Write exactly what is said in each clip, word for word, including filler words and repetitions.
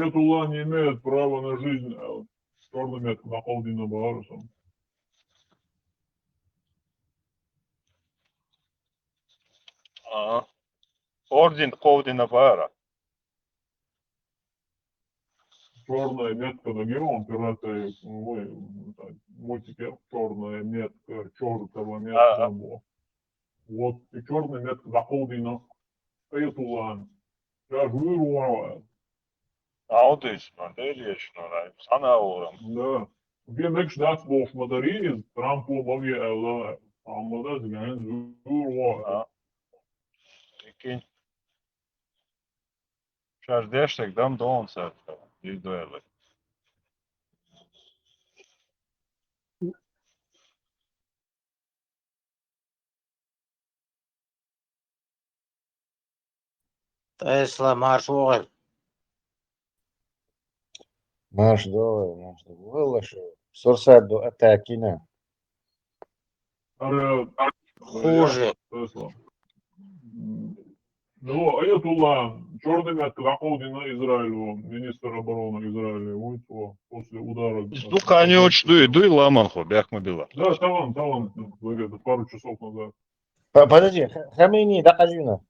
Аятулла не имеет права на жизнь, а чёрный метка дӀакховдийна бахара со. Ага. Орден кховдийна бахара. Чёрная метка, да, не он, пираты, ой, так, мультики, чёрная метка, чёртова метка. Ага. Вот, и чёрная метка дӀакховдийна Аятуллана. Ша вуьйр ву. Аудис, ма дереш, ма рай, сана орам. Да. Ве мегаш дац бохуш ма дарий иза, Трампо ма ве аьлла, амма да зигаьн зур ву. А. Прикинь. Шаш деш так дам дон сар. Издойлы. Тесла марш вогӀар. Марш догӀар, марш догӀар. Валлахь, сурсат ду атакина. Ара, хуже. Тесла. Ну, Аятулла, чёрный метка дӀакховдийна Израилю, министр обороны Израиля, вуьйцу после удара. Дукха не уч дуй, дуй ламанхо, бяхма била. Да, талан, талан, пару часов назад. Подожди, Хамейни дӀакхаьчна?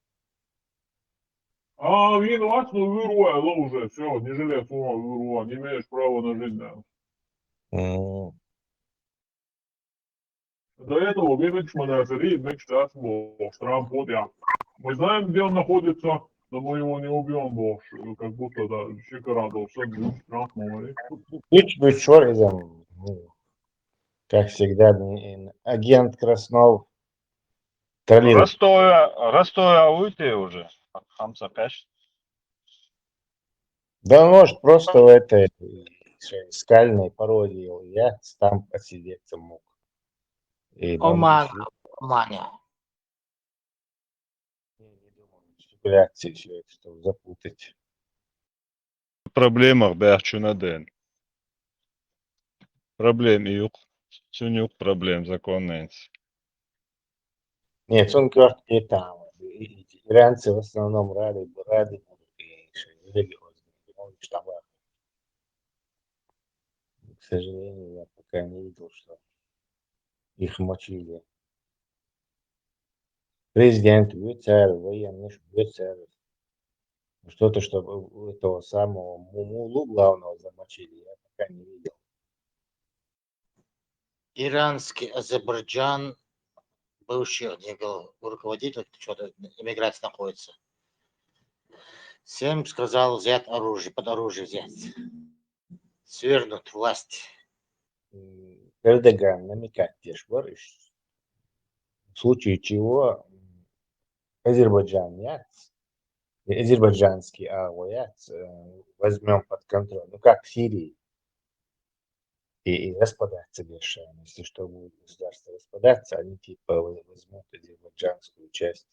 А, вин вац, ну, вуьйр ву аьлла уже, всё, не жалеет слова, вуьйр ву, не имеешь права на жизнь, да. До этого ве мегаш ма дарий, мегаш дац бохуш, Трамп вот я. Мы знаем, где он находится, но мы его не убьём бохуш, как будто, да, ши кара долуш, Трамп ма варий. Уьш, уьш вар иза, ну, как всегда, агент Краснов. Троллинг. Ростове, Ростове вуй те уже. Хамса каш. Да, может, просто в этой скальной породе я там посидеться мог. И Оман, Оманя. Не, не думаю, что реакция всё это, чтобы запутать. Проблемах баьхчуна ден. Проблем и юкъ. Цун юкъ проблем законненц. Нет, цун кёрт и там. И, и иранцы в основном рады, рады будут, и религиозные, он штабах. К сожалению, я пока не видел, что их мочили. Президент вуьйцар, военный вуьйцар. Что-то, чтобы этого самого Мумулу главного замочили, я пока не видел. Иранский Азербайджан, бывший, где был руководитель, что-то эмиграции находится. Всем сказал взять оружие, под оружие взять. Свергнуть власть. Эрдоган намекать деш вар, в случае чего Азербайджан яц, азербайджанский агӀо яц, э, возьмём под контроль. Ну, как в Сирии. И, и распадаться решаем. Если что, будет государство распадаться, они типа возьмут азербайджанскую часть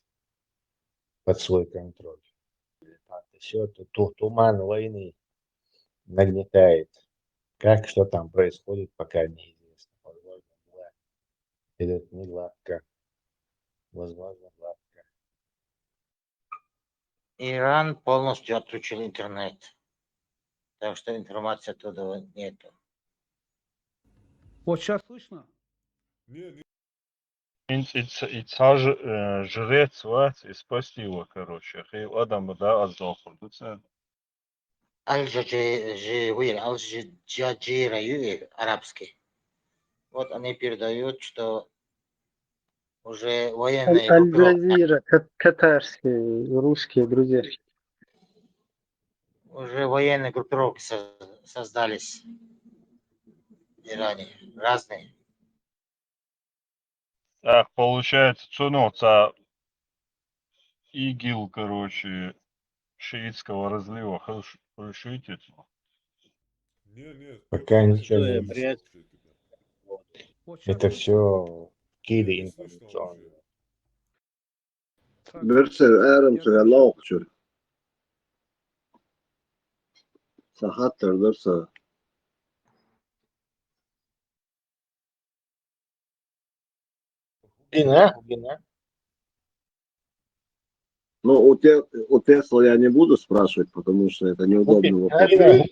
под свой контроль. Все, ту, ту, туман войны нагнетает. Как, что там происходит, пока неизвестно. Возможно, была идёт не гладко. Возможно, гладко. Иран полностью отключил интернет. Так что информации оттуда нету. Вот сейчас слышно? Не, не. И, и, и цхьа ж-, э, жрец вац, и спасти его, короче. Хи адам да аз дохур дуца. Аль-Джаджи-, Джи-, Аль-Джаджира ю-, арабский. Вот они передают, что уже военные группировки. Аль-Джазира, кат-, катарские, русские друзья. Уже военные группировки со-, создались в Иране, разные. Так, получается, цунуца ИГИЛ, короче, шиитского разлива, хаш-, хашуете? Не, не, пока ничего не вижу. Это все киды информационные. Берсе, эрем, цуга лоохчур. Сахаттар дарса. Гина, гина. Ну, у, те, у Теслы я не буду спрашивать, потому что это неудобный вопрос.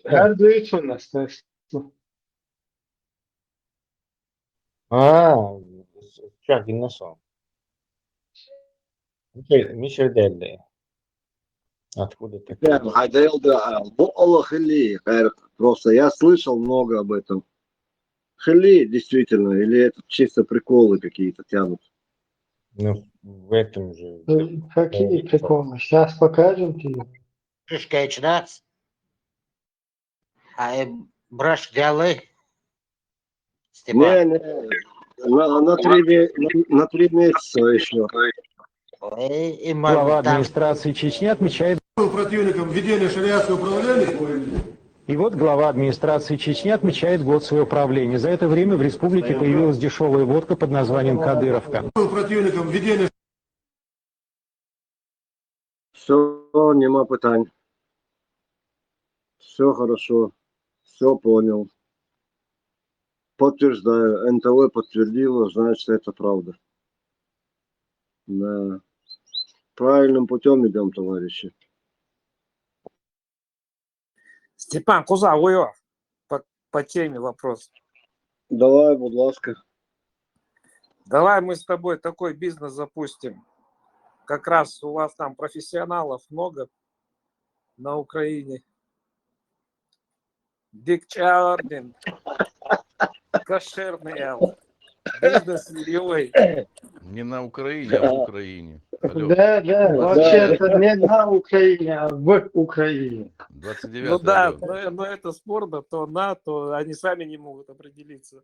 Her duyuyorsun aslında. Ha, çok dinlesin. Michel, Michel Delle. Откуда ты? Хотел бы, а, bu ola хили, просто я слышал много об этом. Хили, действительно, или это чисто приколы какие-то тянут? Ну, в этом же. Э, Какие приколы? Сейчас покажем тебе. Шишка ичнас. А э, браш дялы. Не, Степан. не, на, на три, ме- на, на три месяца еще. Э, и Глава ма- там администрации Чечни отмечает Был противником введения шариатского правления. И вот глава администрации Чечни отмечает год своего правления. За это время в республике появилась дешевая водка под названием «Кадыровка». Был противником введения Все, нема питань. Все хорошо. Все понял. Подтверждаю. НТВ подтвердила, значит, это правда. Да. Правильным путем идем, товарищи. Степан, куза, уйо, по, по теме вопрос. Давай, будь ласка. Давай мы с тобой такой бизнес запустим. Как раз у вас там профессионалов много на Украине. Дикчардин. Кошерный эл. Бизнес сырьевой. Не на Украине, а в Украине. Алло, Да, да, вообще это не на Украине, а в Украине. двадцать девятое. Ну да, Алло. но, но это спорно, то на, то они сами не могут определиться.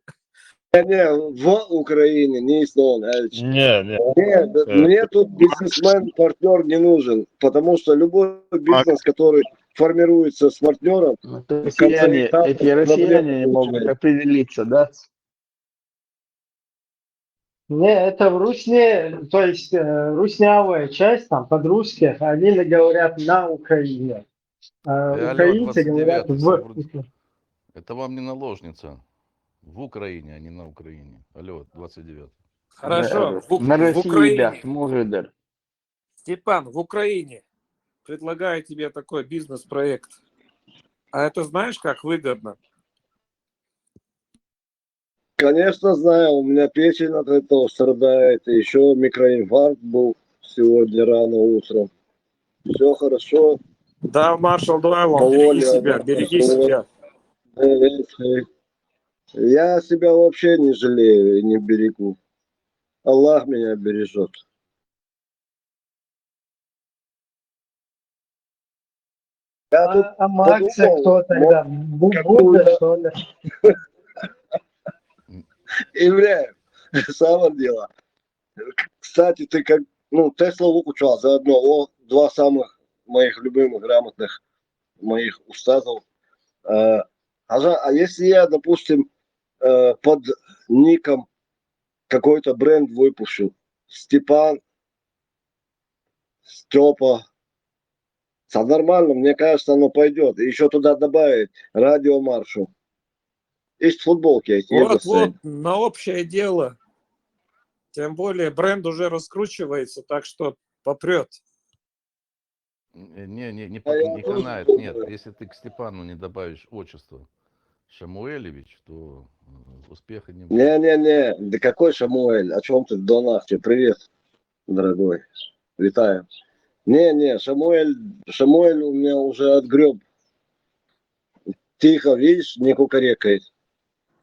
Не, не, в Украине, не Ислам Ильич. Не, не. Нет, Э. мне тут бизнесмен-партнер не нужен, потому что любой бизнес, который формируется с партнером, Ну, то россияне, концентрация эти россияне не проблем могут получается. Определиться, да? Не, это в Русне, то есть э, руснявая часть, там, подрусских, они говорят на Украине. А Э, алло, украинцы говорят двадцать девятый, в Сабур- Украине. Это вам не наложница. В Украине, а не на Украине. Алло, двадцать девятый. Хорошо, Э, в, Ук- На в России, Украине. Да, может, да. Степан, в Украине. Предлагаю тебе такой бизнес-проект. А это знаешь, как выгодно? Конечно, знаю, у меня печень от этого страдает, еще микроинфаркт был сегодня рано утром. Все хорошо. Да, маршал, давай, вон, Поволі, береги себя, да, береги поволі. себя. Э, э, э. Я себя вообще не жалею и не берегу. Аллах меня бережет. Я тут А, а Макса подумал, кто тогда? вот Бу- какую- Будда, что ли? Ибраим, самое дело. Кстати, ты как, ну, Тесла Луку чув, заодно, о, два самых моих любимых, грамотных моих устазов. Э, Хажа, а если я, допустим, э, под ником какой-то бренд выпущу, Степан, Степа, это нормально, мне кажется, оно пойдет. И еще туда добавить радио Маршал. Есть футболки эти, есть Вот, же стоят. Вот, на общее дело. Тем более бренд уже раскручивается, так что попрет. Н- Не, не, не, А я не тоже канает, думаю. Нет. Если ты к Степану не добавишь отчество Шамуэлевич, то э, успеха не будет. Не-не-не, да какой Шамуэль? О чем ты, Донахче? Привет, дорогой. Витаю. Не-не, Шамуэль, Шамуэль у меня уже отгреб. Тихо, видишь, не кукарекает.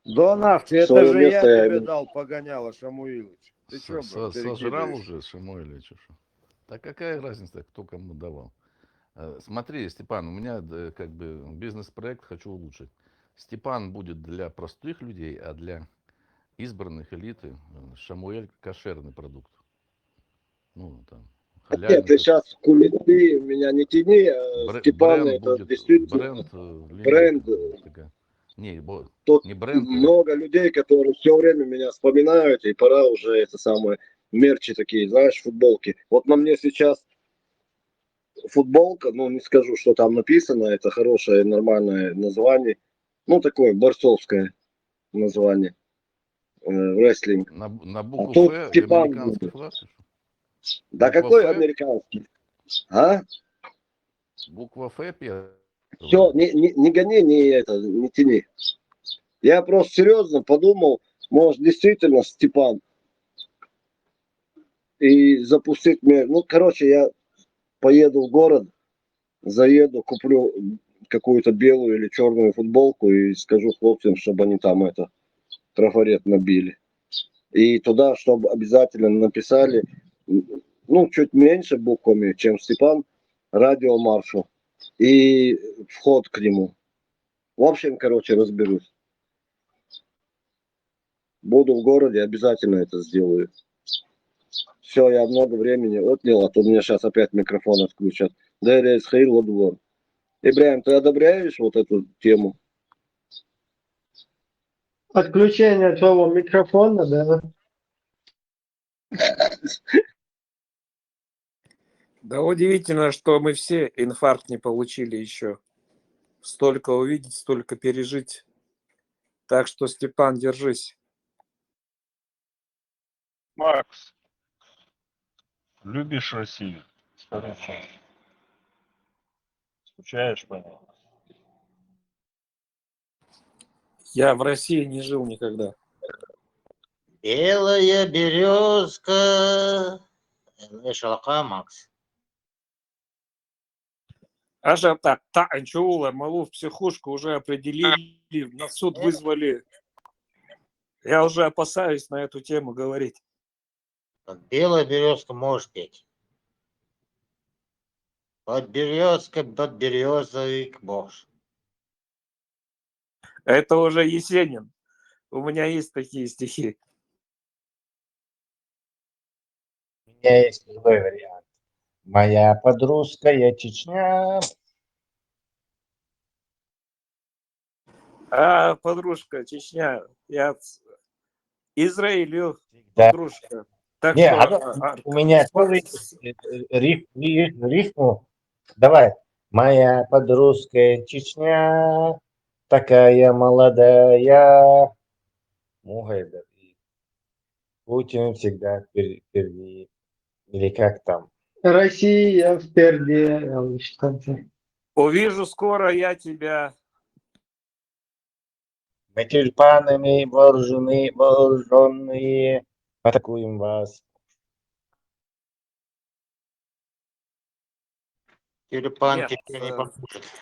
Донахче, это Своё же я место я тебе ему- дал погоняло, Шамуилыч. Ты Со- чё, со- бля, Сожрал перекидываешь? Уже Шамуэлевич. Что? Да какая разница, кто кому давал? Э, Смотри, Степан, у меня э, как бы бизнес-проект хочу улучшить. Степан будет для простых людей, а для избранных элиты э, Шамуэль кошерный продукт. Ну, там, Нет, ты халяльный. сейчас кулиты меня не тяни, а Бре- Степан бренд это будет, действительно бренд, э, линия бренд. такая. Не, бо- Тут не бренд, э, много людей, которые все время меня вспоминают, и пора уже это самое, мерчи такие, знаешь, футболки. Вот на мне сейчас футболка, ну, не скажу, что там написано, это хорошее, нормальное название, ну, такое борцовское название, э, рестлинг. на, на А букву тут Ф Степан американский будет. флаг. Да Буква какой Ф. Американский? А? Буква Ф первая. Все, не, не, не гони, не это, не тяни. Я просто серьезно подумал, может, действительно Степан. И запустить мне. Ну, короче, я поеду в город, заеду, куплю какую-то белую или черную футболку и скажу хлопцам, чтобы они там это трафарет набили. И туда, чтобы обязательно написали, ну, чуть меньше буквами, чем Степан, радиомаршал и вход к нему. В общем, короче, разберусь. Буду в городе, обязательно это сделаю. Все, я много времени отнял, а то мне сейчас опять микрофон отключат. Дерес Хейл Ладуор. Ибраим, ты одобряешь вот эту тему? Отключение твоего микрофона, да. Да удивительно, что мы все инфаркт не получили еще. Столько увидеть, столько пережить. Так что, Степан, держись. Макс, любишь Россию? Скажи честно. Скучаешь по ней? Я в России не жил никогда. Белая березка. Э, шалака, Макс. Аж так, так, ничего, Малу в психушку уже определили, на суд вызвали. Я уже опасаюсь на эту тему говорить. Белая березка может петь. Под березкой, под березой, боже. Это уже Есенин. У меня есть такие стихи. У меня есть другой вариант. Моя подружка, я Чечня. А, подружка, Чечня. Я Израилю, подружка. Так Не, что, а, а, у меня тоже есть риф, риф, рифму. Давай. Моя подружка Чечня, такая молодая. Мугайда. Путин всегда впереди. Или как там? Россия впереди. Увижу скоро я тебя. Мы тюльпанами вооружены, вооруженные, атакуем вас. Тюльпан Нет, теперь не поможет.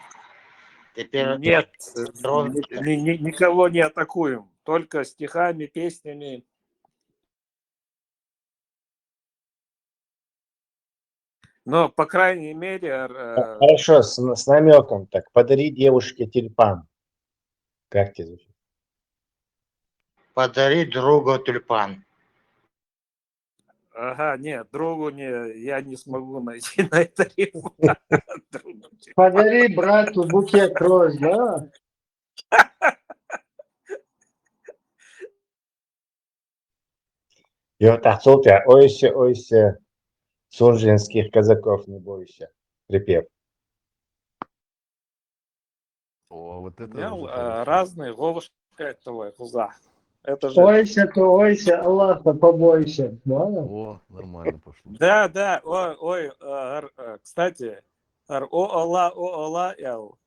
Теперь нет, ни, ни, никого не атакуем. Только стихами, песнями. Но, по крайней мере... Э... Хорошо, с, с намеком так. Подари девушке тюльпан. Как тебе звучит? Подари другу тюльпан. Ага, нет, другу не, я не смогу найти на это рифму. Подари брату букет роз, да? Йо, тахсултя, ойся, ойся, сунженских казаков не бойся. Припев. О, вот это Мел, э, разные, Вовушка, это твой куза. Это же... Ойся, то ойся, Аллаха побойся. Да? О, нормально пошло. Да, да, ой, ой, э, кстати, о, Алла, о, Алла, эл.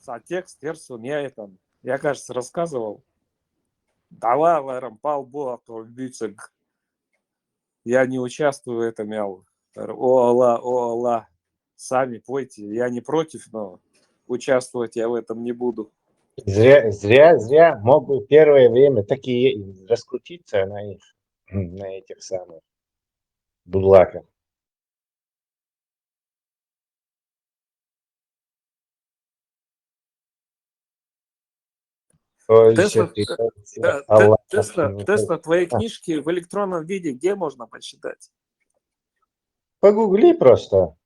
Са текст терсу, я это, я, кажется, рассказывал. Давай, Ларам, пал бу, бицег. Я не участвую в этом, я. О, Алла, о, Алла. Сами пойте. Я не против, но участвовать я в этом не буду. Зря, зря, зря. Мог бы первое время такие раскрутиться на их, на этих самых будлаках. Тесла, Тесла, Тесла, твои книжки в электронном виде где можно почитать? Погугли просто.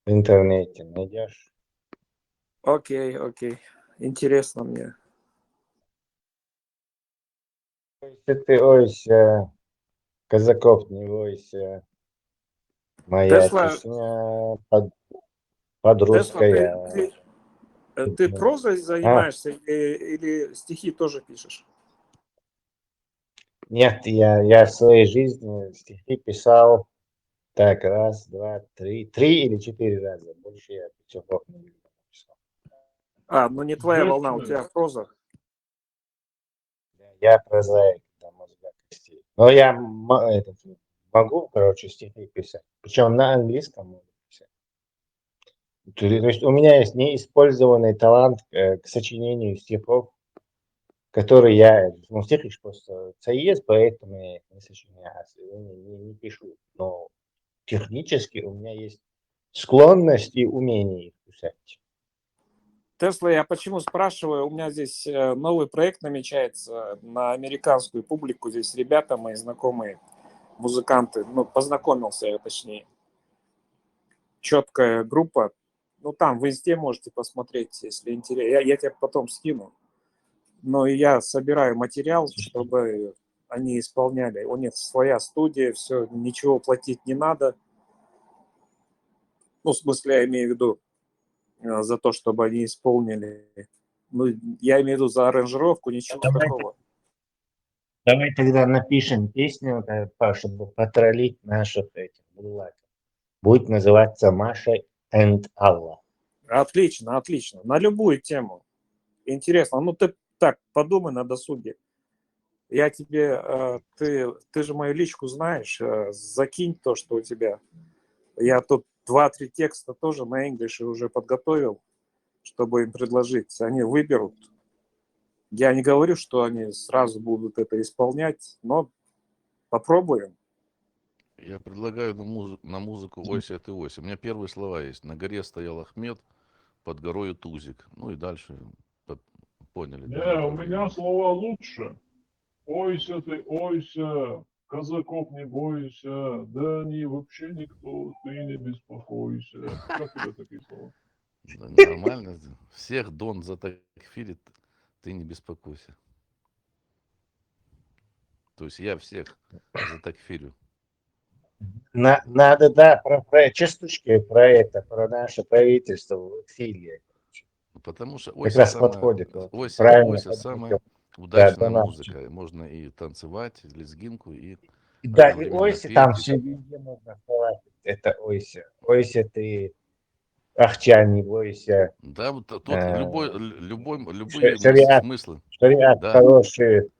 В интернете найдешь. Окей, окей. Интересно мне. Ойся ты, ойся, казаков не бойся. Моя Тесла, Чечня, под, подружка Тесла, я. Ты, ты, ты прозой занимаешься а? или, или стихи тоже пишешь? Нет, я, я в своей жизни стихи писал Так, раз, два, три. Три или четыре раза. Больше я петухов не видел. А, ну не твоя волна, у тебя проза. Я прозаик до мозга костей. Но я м- этот, могу, короче, стихи писать. Причем на английском могу писать. То то есть у меня есть неиспользованный талант э, к сочинению стихов, который я... Ну, стихи ж просто це є, поэтому я их не сочиняю, не, не, не пишу. Но технически у меня есть склонность и умение их писать. Тесла, я почему спрашиваю? У меня здесь э, новый проект намечается на американскую публику. Здесь ребята мои знакомые, музыканты. Ну, познакомился я, точнее. Четкая группа. Ну, там в инсте можете посмотреть, если интересно. Я, я тебе потом скину. Но и я собираю материал, чтобы они исполняли. У них своя студия, все, ничего платить не надо. Ну, в смысле, я имею в виду э, за то, чтобы они исполнили. Ну, я имею в виду за аранжировку, ничего Давайте, такого. Давай тогда напишем песню, э, по- чтобы потроллить наших этих будулаков. Будет называться Маша and Алла. Отлично, отлично. На любую тему. Интересно. Ну, ты так подумай на досуге. Я тебе, э, ты, ты же мою личку знаешь, э, закинь то, что у тебя. Я тут два-три текста тоже на English уже подготовил, чтобы им предложить. Они выберут. Я не говорю, что они сразу будут это исполнять, но попробуем. Я предлагаю на, музы- на музыку «Ойся ты ойся». У меня первые слова есть. «На горе стоял Ахмед, под горою тузик». Ну и дальше под- поняли. Не, у меня слова лучше. Ойся ты, ойся, казаков не бойся, да они вообще никто, ты не беспокойся. Как тебе такие слова? Да, нормально. Всех Дон затакфирит, ты не беспокойся. То есть я всех затакфирю. На- надо, да, про, про частушки, про это, про наше правительство в экзиле. Ну, потому что Как «Ойся» раз самая, подходит. Вот, «Ойся, правильно «Ойся» самая подметил. удачная Донат. Музыка. Можно и танцевать, и лезгинку, и Да, и одновременно ойся там петь. все везде можно слова. Это ойся. Ойся ты, ахча, не бойся. Да, вот тут Э, любой, л- любой, любые шариат. Смыслы. Шариат Да. Хороший.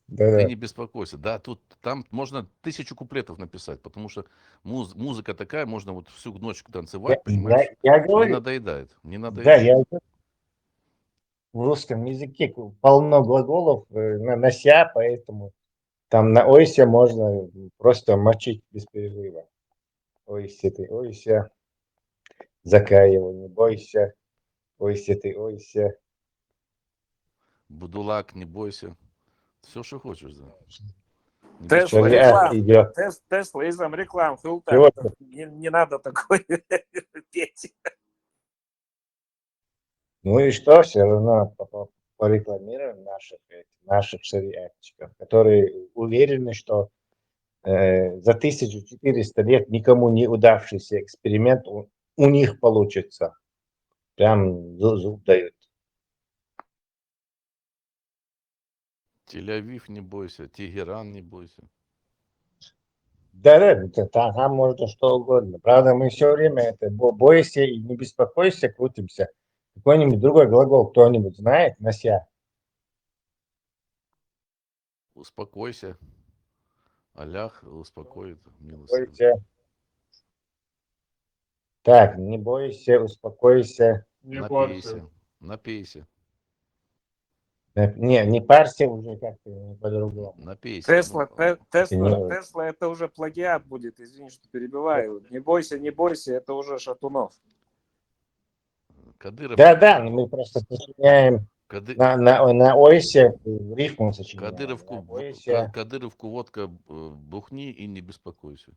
Да, Ты да. Не беспокойся. Да, тут там можно тысячу куплетов написать, потому что муз- музыка такая, можно вот всю ночь танцевать, Я, понимаешь? Я, я Не говорю, надоедает. Не да, надоедает. Я говорю, в русском языке полно глаголов э, на, на ся, поэтому там на ойся можно просто мочить без перерыва. Ойся ты, ойся. Закаева, не бойся. Ойся ты, ойся. Будулак, не бойся. Все, что хочешь, да. Не Тесла, беспокойся. Шариат реклама. идет. Тес- Тесла из-за рекламы. Чего ты? Не, не надо такое петь. Ну и что, все равно по- по- порекламируем наших, этих, наших шариатчиков, которые уверены, что э, за тысячу четыреста лет никому не удавшийся эксперимент у, у них получится. Прям зу- зуб дают. Тель-Авив, не бойся. Тегеран, не бойся. Да, да, это та- там можно что угодно. Правда, мы все время это бо- бойся и не беспокойся, крутимся. Какой-нибудь другой глагол кто-нибудь знает на ся? Успокойся. Аллах успокоит, милостивый. Бойся. Так, не бойся, успокойся. Не парься. Напейся. Напейся. Э, Не, не парься уже как-то не по-другому. Напейся. Тесла, Ну, Те- Тесла, Тренировать. Тесла, это уже плагиат будет, извини, что перебиваю. Не бойся, не бойся, это уже Шатунов. Кадыров, Да, да, но мы просто сочиняем Кады- на, на, на ойся рифму сочиняем. Кадыровку, На бу- ойся. Ка- Кадыровку водка э, бухни и не беспокойся.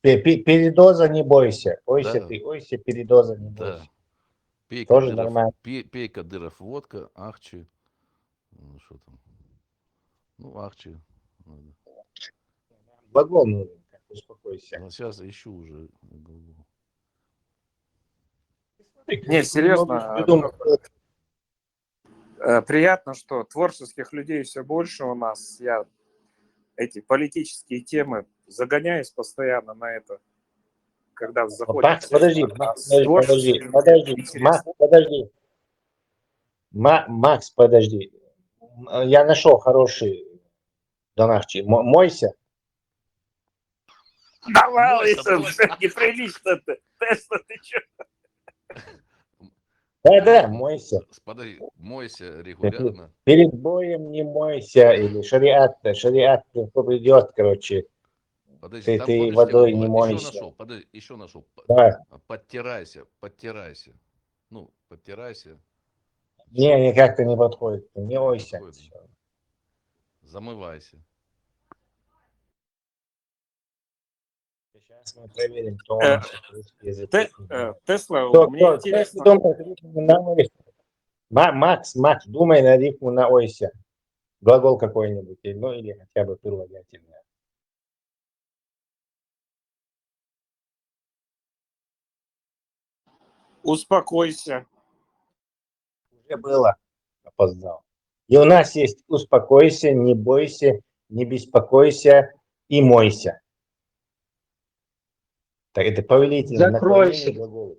Пе- пе- Передоза не бойся. Ойся Да. Ты, ойся, передоза не Да. бойся. Пей, Тоже Кадыров, нормально. Пей, пей, Кадыров, водка, ахчи. Ну, что там? Ну, ахчи. Надо. Глагол нужен, как успокойся. Ну, сейчас ищу уже глагол. Не, серьезно, Много придумал. э, приятно, что творческих людей все больше у нас. Я эти политические темы, загоняюсь постоянно на это, когда Вот, заходит Макс, подожди, тема, а Макс, с подожди, творчеством подожди, подожди, интересно. Макс, подожди. Ма- Макс, подожди. М, Я нашел хороший донахчи. Мо- Мойся. Давай, Мойся, это мойся. Неприлично ты. Тесла, ты что? Да-да, мойся. С- Подожди, мойся регулярно. Перед боем не мойся, или шариат, шариат придет, короче. Подожди, Ты, там ты помнишь, водой я не вот мойся. Еще нашел, подожди, еще нашел. Да. Подтирайся, подтирайся. Ну, подтирайся. Не, никак-то не подходит. Не ойся. Подходит. Замывайся. Сейчас мы проверим, кто Э, у нас русский язык. Те- э, Тесла, Кто, мне кто, кто интересно. думает, рифму на ойся? Ма- Макс, Макс, думай на рифму на ойся. Глагол какой-нибудь, или- ну или хотя бы прилагательное. Успокойся. Уже было, опоздал. И у нас есть успокойся, не бойся, не беспокойся и мойся. Так, это повелительное Закройся. Наклонение глагола.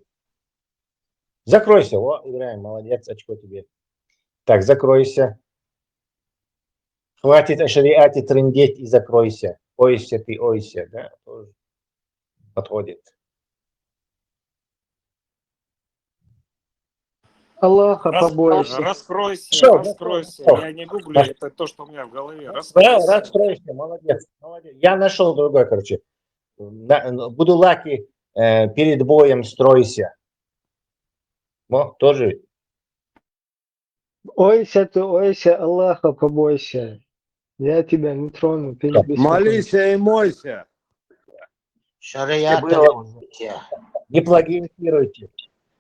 Закройся. О, Ибраим, молодец, очко тебе. Так, закройся. Хватит о шариате трындеть и закройся. Ойся ты, ойся, да, тоже подходит. Аллаха Рас- побойся. Раскройся, Всё, раскройся. всё. Я не гуглю, это то, что у меня в голове. Да, Раскройся. раскройся, молодец, молодец. Я нашел другой, короче. На- Буду лаки, э, перед боем стройся. Ну, тоже. Ойся ты, ойся, Аллаха побойся. Я тебя не трону, ты не беспокойся. Молись и мойся. Шариат Было. Аль-Мусия. Не плагиатируйте.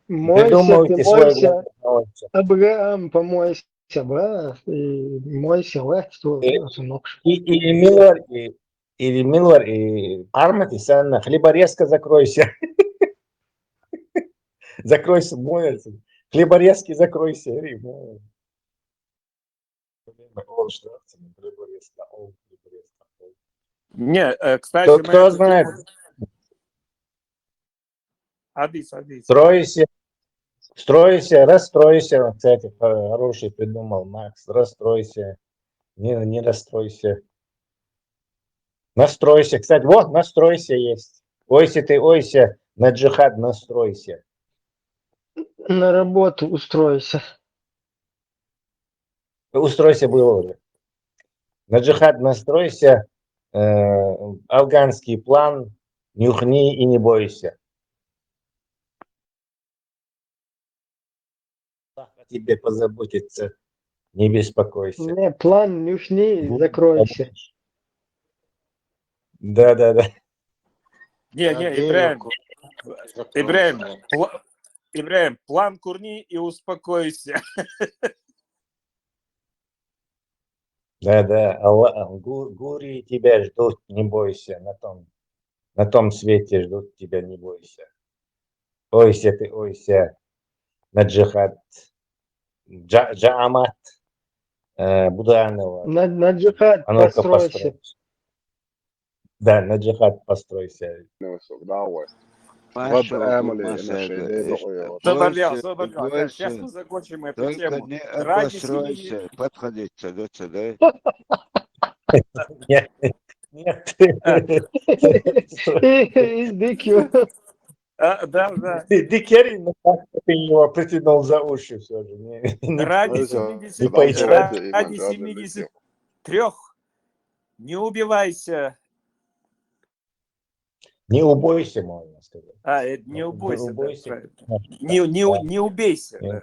Мойся Придумывайте ты, свой мойся, глагол, мойся. Абраам, помойся, ба, и мойся, ва, что, Э, сынок. И, и Милвар, и, или Милвар, и Пармати, Санна, хлеборезка закройся. Закройся, мойся. Хлеборезки закройся. И, ну, хлеборезка, хлеборезка. Не, э, кстати, Кто, мы кто эту знает? тему- Адис, Адис. Стройся, стройся, расстройся. Кстати, хо- хороший придумал Макс. Расстройся. Не, не расстройся. Настройся. Кстати, вот настройся есть. Ойся ты, ойся, на джихад настройся. На работу устройся. Устройся было уже. На джихад настройся. Э, афганский план. Нюхни и не бойся. Аллах о тебе позаботится. Не беспокойся. Не, план нюхни, Бу- закройся. Да, да, да. Не, не, Забей Ибраим, руку. Ибраим, Закройся. пла- Ибраим, план курни и успокойся. Да, да. Аллах, гу- гури тебя ждут, не бойся. На том, на том свете ждут тебя, не бойся. Ойся ты, ойся. На джихад. Джа- Джаамат. Э, Буданова. На, на джихад А ну-ка, постройся. постройся. Да, на джихад постройся. Давай. Паша, Раб Амали, Маша, Наши, это, Дедо, ишь, Йо. Соболел, больше, Соболел. больше, Сейчас мы закончим эту только тему. Не Ради семьи. Обосройся, подходить садится, да? Нет, нет. И, и дикью. А, да, да. Ты, ты Керри, ну как ты его притянул за уши все же? Не, не, Ради Ради семидесяти, не пойдёт. ради Иман, ради семидесяти трёх не убивайся. Не убойся, можно сказать. А, это не Ну, убойся, да, убойся. правильно. Не, не, не убейся. Не Да.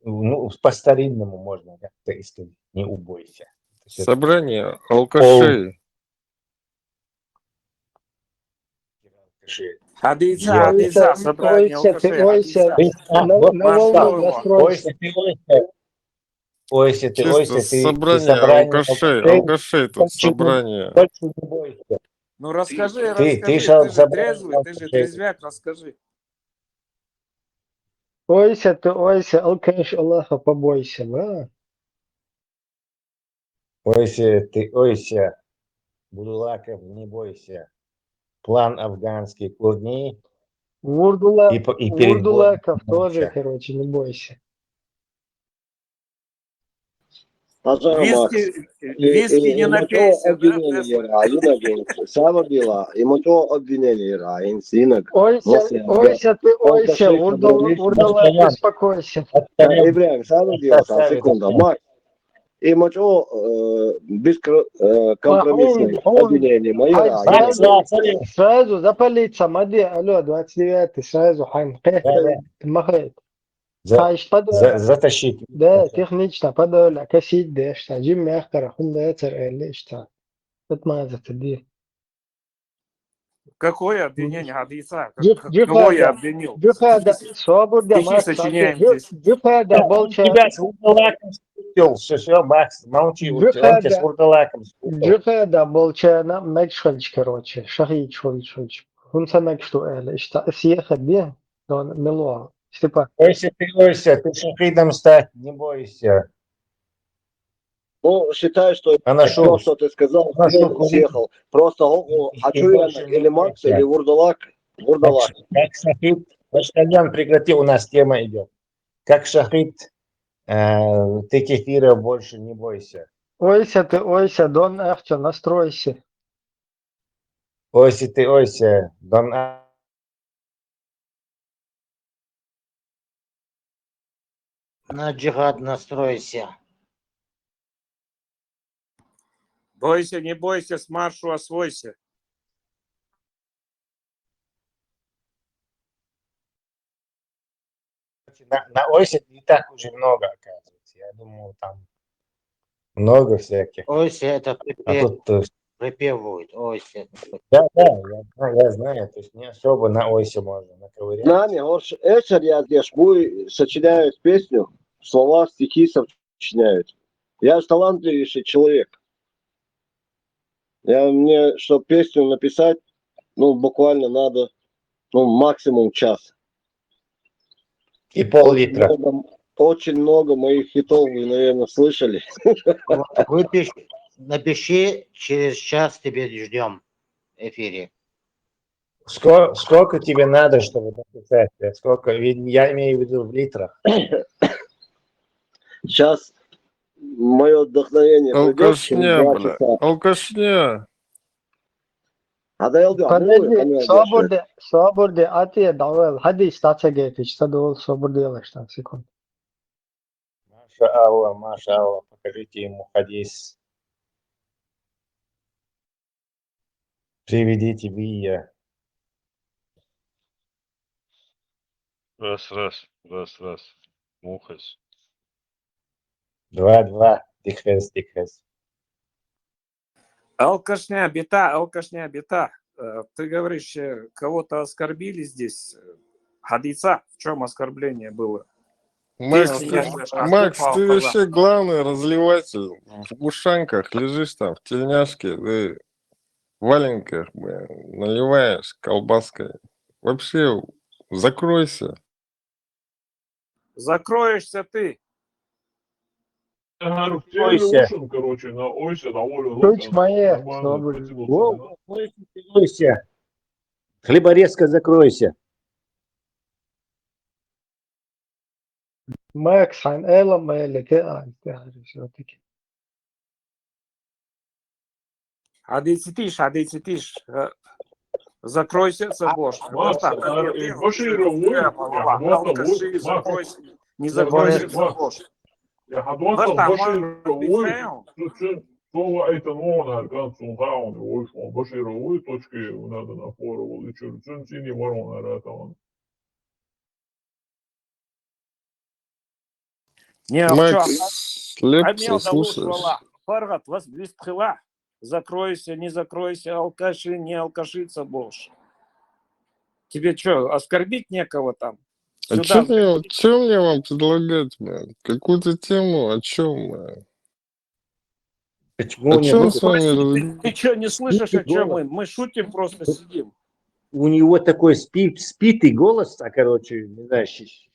Ну, по-старинному можно как-то искать. Не убойся. Это всё-таки Собрание алкашей. Адица, Я- адица, Ойся, собрание ойся, ты, алкашей, ойся. адица. Ты- а, На- вот, на волну Макс, настроился. Ойся, ты, ойся. Ойся, ты, Чисто ойся, ты, ты собрание собрание алкашей, алкашей. алкашей тут Больше не- собрание. Больше не бойся. Ну расскажи, Ты, ты расскажи, щас ты же забыл, трезвый, ты же алкашей. Трезвяк, расскажи. Ойся ты, ойся, алкаш, Аллаха побойся, да? Ойся, ты ойся, Будулаков, не бойся. План афганский курни Вурдула... и, по- и перед боем Вурдулаков молча. Тоже, короче, не бойся. Пожалуйста, Макс. Виски, виски не напейся, да? Обвинение, Ира, а не надо. Самое дело, ему то обвинение, Ира, инсинок. Ойся, ойся, ты ойся, Вурдула, Вурдула, успокойся. Ибрагим, самое дело, секунда, Макс. Ему то э, бескомпромиссное обвинение, мое. Сразу, сразу запалиться, мади, алло, двадцать девятый, сразу, хайн, махает. За, за, затащить. Да, технично, подавля, косить, да, что, Джим Мехтера, Хунда Эцер, или что. Отмазаться, ди. Какое обвинение, Адиса? Кого я обвинил? Джихада, собор, да, Стихи сочиняем здесь. Джихада, болча. Тебя с вурдалаком спутал. Все, все, Макс, молчи, вот он тебя с вурдалаком спутал. Джихада, болча, на, мекшхальч, короче, шахид, шхальч, шхальч. Хунса мекшу, эли, что, съехать, где? Он милуал. Степа. Ойся, ты, ойся, ты шахидом стать, не бойся. Ну, считаю, что Она все, что ты сказал, съехал. Просто хочу я или Макс, или Вурдалак. Вурдалак. Как шахид, Баштальон, прекрати, у нас тема идет. Как шахид, э, ты кефира больше не бойся. Ойся ты, ойся, дон ахча, настройся. Ойся ты, ойся, дон а- На джихад настройся. Бойся, не бойся, с маршу освойся. На, на Ойсе не так уж и много, оказывается. Я думал, там много всяких. Ойся это припев, А тут, э, припев будет. Ойся. Да, да, я, знаю- я знаю, то есть не особо на Ойсе можно наковырять. Нами, Орш, Эшер, я здесь, мы сочиняют песню, слова, стихи сочиняют. Я же талантливейший человек. Я мне, чтобы песню написать, ну, буквально надо, ну, максимум час. И пол-литра. Много- очень много моих хитов вы, наверное, слышали. Вот, выпиши, напиши, через час тебе ждем в эфире. Сколько, сколько тебе надо, чтобы написать? Сколько? Ведь я имею в виду в литрах. Сейчас мое вдохновение придёт через Алкашня, два бля. часа. Алкашня. А да, Элдо, а Подожди, ну, соборде, соборде, а ты давай, ходи, статься гетич, садол, соборде, лаштан, секунд. Маша Алла, Маша Алла, покажите ему хадис. Приведите Вия. Раз, раз, раз, раз. Мухас. Два, два. Дикхес, дикхес. Алкашня бита, алкашня бита. Э, Ты говоришь, э, кого-то оскорбили здесь. Э, Хадиса, в чем оскорбление было? Макс, Если ты, я сейчас Макс, упал ты в вообще главный разливатель в ушанках, лежишь там в тельняшке, ты в валенках, блин, наливаешь колбаской. Вообще, закройся. Закроешься ты. Ага, Ойся. Короче, на ойся, довольно. Ключ моя, О, ойся, ты ойся. Хлеборезка, закройся. Макс, хан, эла, мэли, ты, а, ты, а, всё-таки. Адицитиш, адицитиш. Э, Закройся, Сабош. Макс, а, э, Баширов, вы, Макс, Алкаши, Макс. Закройся. Не закройся, Макс. Сабош. Я хадвасал Башта, Баширов, Баширов, вы. Что, что, слово это, ну, он аркан сунгаун, ой, что Баширов, вы, точки, надо на фору, и чё, чё, чё, не ворон, а ратаун. Не, Макс, а Лепса, мел да луш слушаешь? вала. Фаргат, вас вистхила. Закройся, не закройся, алкаши, не алкаши, Сабош. Тебе что, оскорбить некого там? А Сюда. чё мне, чё мне вам предлагать, блин? Какую-то тему, о чем, блин? Почему О мне чем вот с вами Ты, разговаривать? ты что, не слышишь, о чем голос? Мы? Мы шутим, просто сидим. У него такой спи- спитый голос, а, короче, не знаю, щи-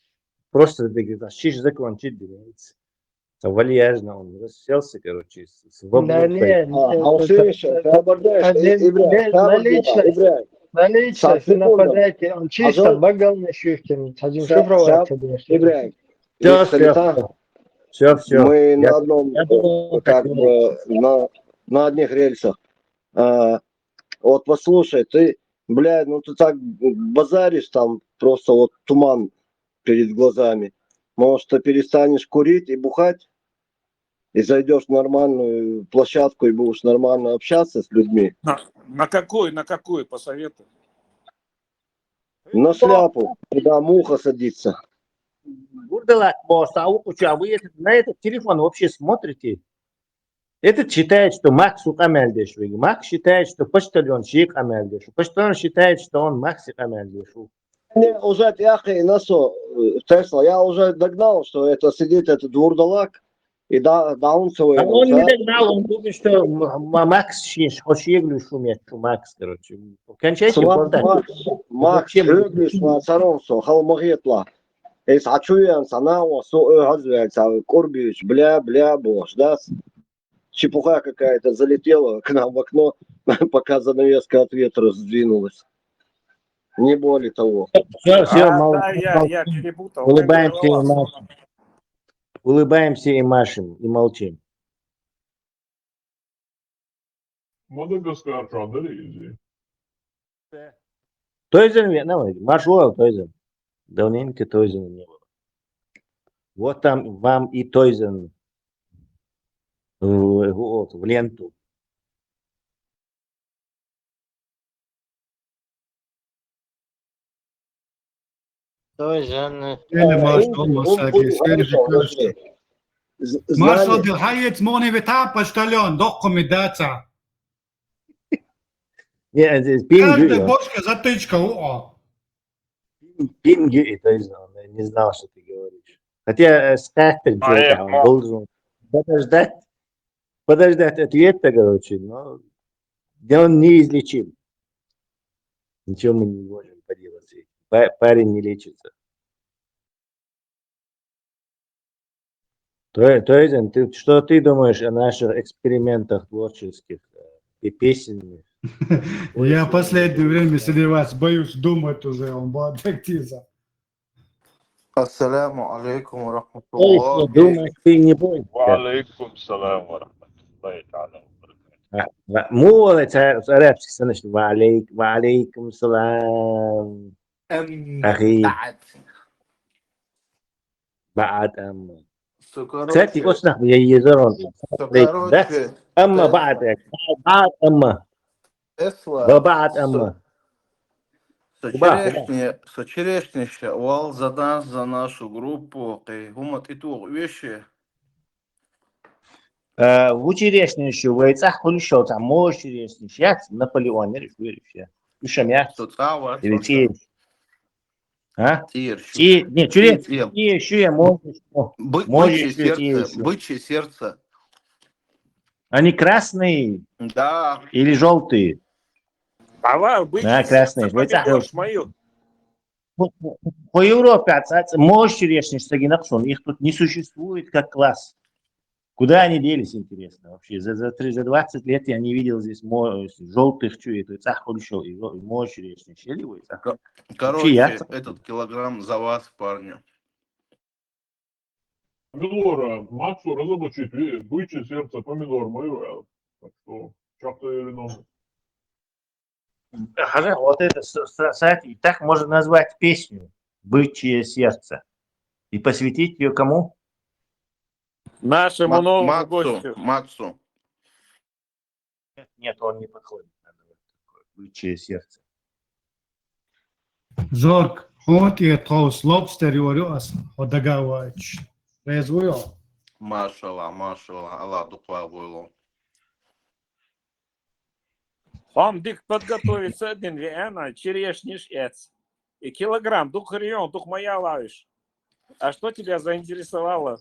просто ты говоришь, а, щи закончить, говорится. Вальяжно он расселся, короче, с- свободно. Да нет, А, а вообще, Фабердеш, Ибрагим, Фабердеш, Ибрагим, наличность, Сам секунду. Нападайте, он чисто Азот? Багал на Шюхтин, один Ща- шифровать, ща- конечно. Ибрагим, Все, если все, так, все, все. мы Я- на одном, я думал, э, так как и бы, на, на одних рельсах. А, вот послушай, ты, блядь, ну ты так базаришь, там просто вот туман перед глазами. Может, ты перестанешь курить и бухать? И зайдешь в нормальную площадку и будешь нормально общаться с людьми? На, на какую, на какую посоветуй? На шляпу, куда муха садится. Бурдалак, босс, а у- а вы этот- на этот телефон вообще смотрите? Этот считает, что Макс укъамялдеш веги. Макс считает, что почтальон ши къамялдеш. Почтальон считает, что он Макс укъамялдеш. Не, уже, я хрен, на что, э, Тесла, я уже догнал, что это сидит этот вурдалак и да, даунсовый. А он не догнал, он думает, что М- М- Макс шиш, хочешь шумет, что Макс, короче. Кончайте Макс, болтать. Макс, Макс, Вообще, Шеглиш, Лацаронсо, Халмагетла. Эс ачуян, санао, со, э, хазвян, са, Курбич, бля, бля, бош, да? Чепуха какая-то залетела к нам в окно, пока занавеска от ветра сдвинулась. Не более того. Все, все, А, мол- да, я, мол- я перепутал. улыбаемся и Как машем. Улыбаемся и машем, и молчим. Мадагаскар чё, да, изи? Тойзен Вьетнам, Маршал Тойзен. Давненько Тойзена не было. Вот там вам и Тойзен в, вот, в ленту. Тойзен. Или Маршал Масаги, свежий кашка. Маршал Дилхаец, мони вита почтальон, докуми даца. Не, здесь пинг Каждая идёт. Бочка затычка, о. Пинги, и то есть он не знал, что ты говоришь. Хотя э, с карточкой А, там э, должен подождать, подождать ответа, короче, но где он неизлечим. Ничего мы не можем поделать с этим. Па- Парень не лечится. То, то есть, ты, что ты думаешь о наших экспериментах творческих, э, и песенных? Я последнее время сливать боюсь думать уже, он будет активно. السلام عليكم ورحمة Ой, الله. думаешь, ты не будешь? وعليكم السلام ورحمة الله تعالى وبركاته. А, а, Мула, это арабский, конечно, ва алейк-, ва алейкум салам. أم أخي. بعد. بعد أما. Всё, короче, Кстати, вот нахуй я езерон. всё, Да? короче, أما это بعد, بعد أما. Эсла, وبعد أما. со Уба, уба. черешни, со черешни ща вал за нас, за нашу группу, кей, гума титул вещи. Э, в черешни ещё, вы цах хули шо там, можешь черешни, сейчас Наполеон, не решил, решил. Ещё мясо. Со цава, Или со ти. А? Тир, Ти, не, черешни, Тир. ти ещё я можешь. О, Бы-, можешь бычье ещё ти сердце, ещё. Бычье сердце. Они красные Да, или желтые? А вы, бычье Да, красные. сердце, Вы цах помидор, уж. Шмаил. По Европе, а, а, можешь черешни, что гинаксон, их тут не существует как класс. Куда они делись, интересно, вообще? За, за, три, за двадцать лет я не видел здесь желтых чуи, то есть ах, хорошо, и жё- и можешь черешни, щели вы, а? короче, я- этот килограмм за вас, парни. Помидора, Максу разоблачить, ви- бычье сердце, помидор, мою, так что, чё-то или ну. Ага, вот это, с- с- кстати, так можно назвать песню «Бычье сердце». И посвятить ее кому? Нашему Ма- новому Максу, гостю. Максу. Нет, нет, он не подходит. Надо вот такое «Бычье сердце». Зорг, хонт и тхоус лобстер юрю ас, хо дагавач. Резвуё. Машалла, машалла, Аллах дуква войло. Вам дик подготовиться один виэна, черешниш эц. И килограмм, дух рион, дух моя лавиш. А что тебя заинтересовало?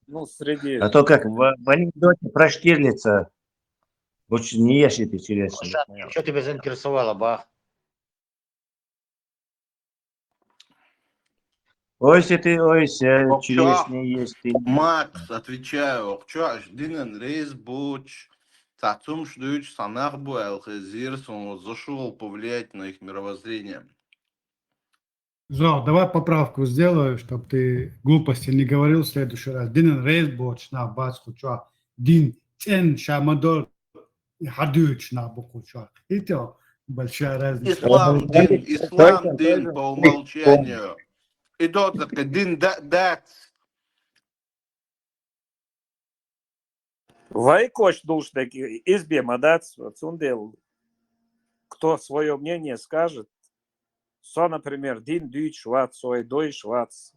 Ну, среди... А то как в, в анекдоте про Штирлица. Лучше не ешь эти черешни. Что тебя заинтересовало, ба? Ойся ты, ойся, Охчо. Черешня есть ты. Макс, отвечаю, охчо, аш динан рейс буч, цацумш дуч, санах бу, эл хезир, сон зашел повлиять на их мировоззрение. Зо, давай поправку сделаю, чтобы ты глупости не говорил в следующий раз. Динан рейс буч, на бац хуча. Дин цен шамадор хадуч на бу хуча. Видите, большая разница. Ислам дин, ислам дин по умолчанию. И тот дин да, да. Вай коча дулш дег избе ма дац, цундел, кто свое мнение скажет, со, например, дин дуч вац, сой дойш вац,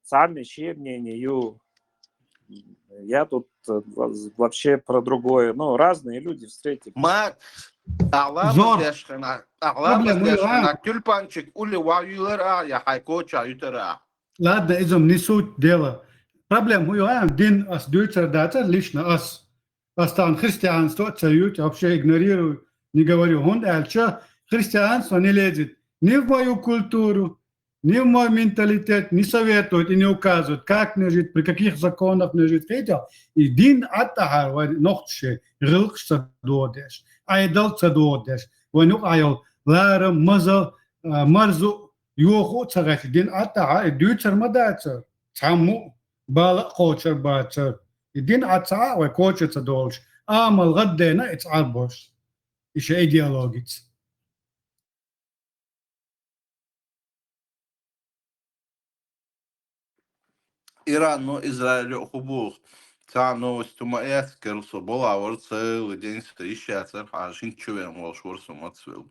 сами ще мнение ю. Я тут э, вообще про другое. Ну, разные люди встретились. Макс, Зор. Аламаз яшхана, Аламаз Проблема, яшхана, а? Тюльпанчик, ули ваюлар, а, я хайкоча ютара. Ладно, изом, не суть дела. Проблема, хуй, а, дин ас дуйцар дацар, лично ас. Ас тан христианство цают, вообще игнорирую, не говорю. Хун альча, христианство не лезет ни в мою культуру, ни в мой менталитет, не советует и не указывает, как мне жить, при каких законах мне жить. Видите? И дин аттахар, вай нохче, гылкш ца додеш, айдал ца додеш, вай нук айол, лара, маза, а, марзу, йоху ца гачи, дин аттахар, и дуйцар ма дацар, цаму, бала кочар бацар. И дин атца вай коча ца долш. Амал гаддена иц арбош. Иша идеологиц. Иран, ну, Израиль, хубух. Ца новость тума эскер, со была вар целый день, что ища цар, а жин чувен волш вар со мацвел.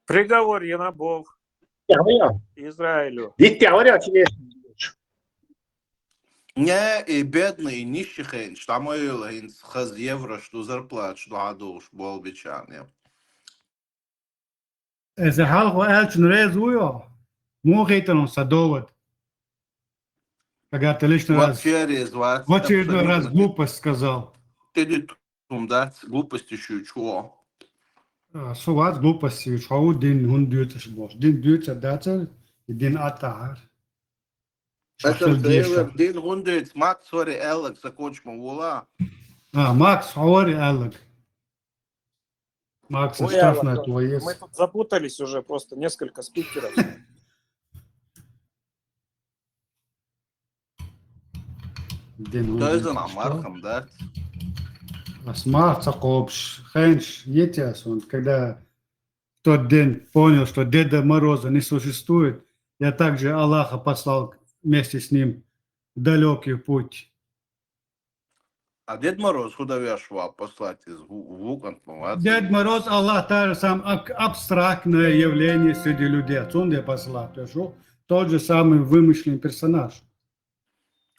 Приговор я на Бог Говоря, Израилю. Дитя говоря, через Не, и бедный, и нищий хен, что мой лайн хаз евро, что зарплат, что адуш, бол бичане. Эза халху элчин рез уйо. Мухейтан он садовод. Когда ты лишний раз, Вообще резвать. в очередной раз глупость сказал. Ты дит тумдац, глупости шучу. А, суват глупости, шоу дин хун дюцаш бош. Дин дюца дацар, и дин атахар. Это Шахтер деша. Дин гундец, Макс, сори, Алекс, закончим ула. А, Макс, говори, Алек. Макс, Ой, штраф Алек, на твои. Мы тут запутались уже просто несколько спикеров. Дин То есть хун она дюцаш. Марком, да? Асмар цакобш, хенш, етяс, он, когда в тот день понял, что Деда Мороза не существует, я также Аллаха послал вместе с ним в далекий путь. А Дед Мороз куда вешвал послать из ву- вукан помад? Дед Мороз, Аллах, та же сам ак- абстрактное явление среди людей. Отсюда я послал. То есть, вот, тот же самый вымышленный персонаж.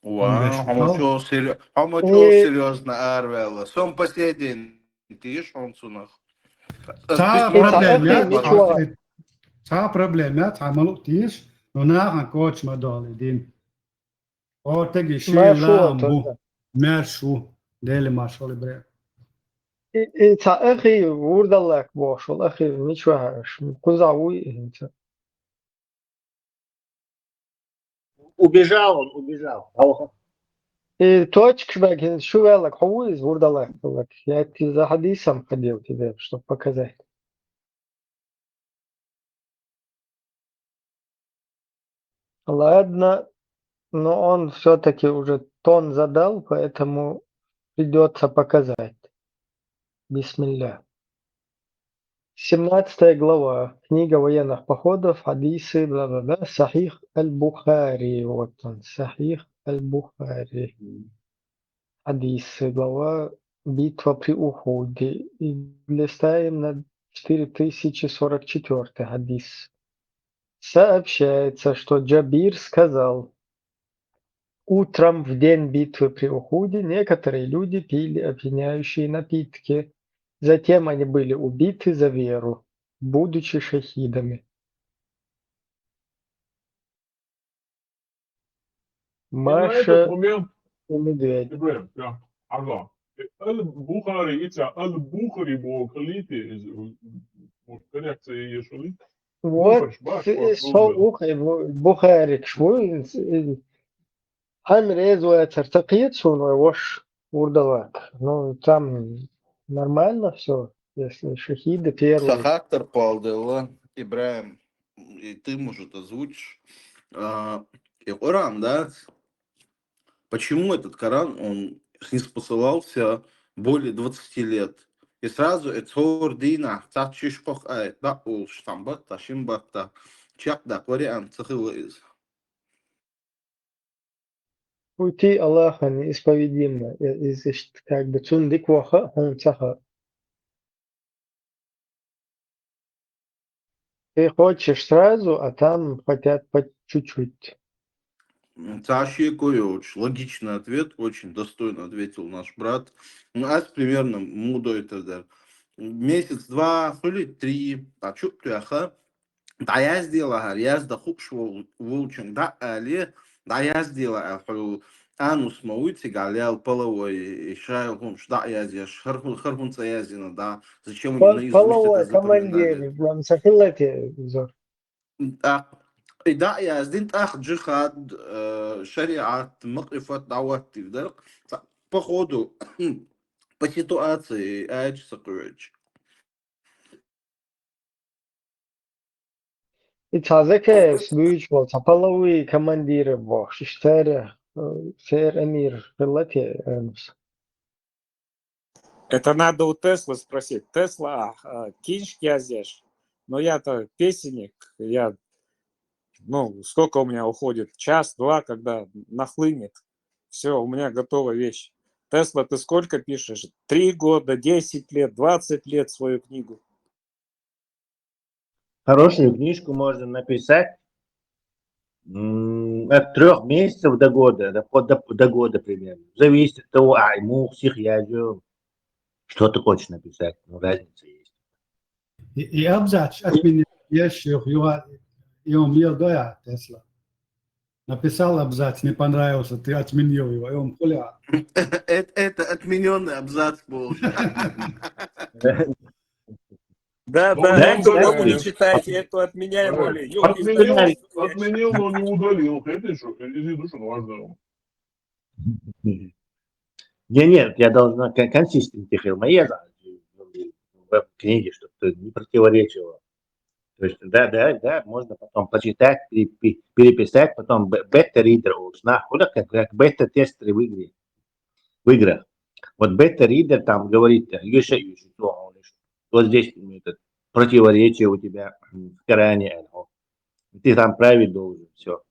Вау, Вешвал. а мы чё серьё- а мы чё Не. Серьёзно, Арвела? Сом по сей день, ты ишь он сунах. Ца Охи, проблема, ничего. ца проблема, ца малук тиш, но на хан коч мадал идин. О, теги ши Маршрут, ламбу, да. мершу, дели маршал бре. И, и ца охи вурдалак бошул, охи, ничего, ш- куза уй, и ца. Убежал он, убежал. Алло. И точка шбагин шувелак, хову из вурдалак, лак. Я ти за хадисом ходил тебе, чтобы показать. Ладно, но он все-таки уже тон задал, поэтому придется показать. Бисмилля. Семнадцатая глава. Книга военных походов, хадисы, бла-бла-бла. Сахих аль-Бухари. Вот он, Сахих аль-Бухари. Хадисы, глава «Битва при Ухуде». И листаем на четыре тысячи сорок четвёртый хадис. Сообщается, что Джабир сказал: «Утром в день битвы при Ухуде некоторые люди пили опьяняющие напитки. Затем они были убиты за веру, будучи шахидами». Ну, это Маша пример, и Медведь. пример, да. Ага. Аль-Бухари, это Аль-Бухари, бо калите, из, вот, коррекция ещё ли? Вот, со ух, Бухарикаш ву, хьан реза вацар ца кхета суна вай воша вурдалак. Ну, там нормально все, если шахида первый. Ца хаттар кхолла делла, Ибрахим, и ты, может, озвучишь. А, и Коран, да? Почему этот Коран, он ниспосылался более двадцати лет? И сразу эцхор дийнахьа цхьацца шишкох айта, да, улш там батта, шин батта, чакх даккха вариант ца хилла иза. Уйти Аллахьан исповедимо, э, иза иштта, как бы, цунна дика ваха, хьуна ца хаьа. Ты хочешь сразу, а там хотят по чуть-чуть. М, цхьа шеко йоцуш, логичный ответ, очень достойно ответил наш брат. Ну, ас примерно муха дойтар дара. Месяц-два, хуьли три, а чу а тоьхна, дӀаязделахьара, яздан хууш вол-, волчунга дӀа а алий, дӀаязделахьара, хьо анус ма вуй цигахь лелла половой, и шайла хӀумаш дӀа а язъеш, хӀара хӀу-, хӀара хӀунда ца яздина дӀа, зачем мне наизусть это запоминать? Половой командир, вам сахиллате, Зор. ТӀаккха и дӀа а яздина, тӀаккха джихад, э, шариӀат, макъифат дӀахӀоттийна дара. Ца-, по ходу, по ситуации, аьлча ца кхоьчу. И цхьа закаевс буьйцуш волу цхьа половой командир бохуш, иштта церан, э, церан амир хилла те, Рамзан? Это надо у Теслы спросить. Тесла, а, книжки язъеш? Но я-то песенник, я, ну, сколько у меня уходит? Час-два, когда нахлынет. Все, у меня готова вещь. Тесла, ты сколько пишешь? Три года, десять лет, двадцать лет свою книгу. Хорошую книжку можно написать, м, от трёх месяцев до года, до, до, до года примерно. Зависит от того, а, ему всех я делаю, что ты хочешь написать, ну, разница есть. И, и абзац отменил, ещё, юха, и он мне, да, я, Тесла. Написал абзац, не понравился, ты отменил его, и он, Коля. Это, это отменённый абзац был. Да, да, да, это вы не читаете, это отменяем. Отменил, отменил, но не удалил. Это что? Извини, что важно. Не, нет, я должна кон-, консистенси хила ма еза в книге, чтоб ты не противоречила. То есть, да, да, да, можно потом почитать, пере-, пе-, переписать, потом бе-, бета-ридер улуш. Нах, куда как, как бета-тестеры в игре. В играх. Вот бета-ридер там говорит, э, ещё, ещё, что он ещё. Вот здесь, м, это, противоречие у тебя, м, в Коране, э, ты там править должен, всё.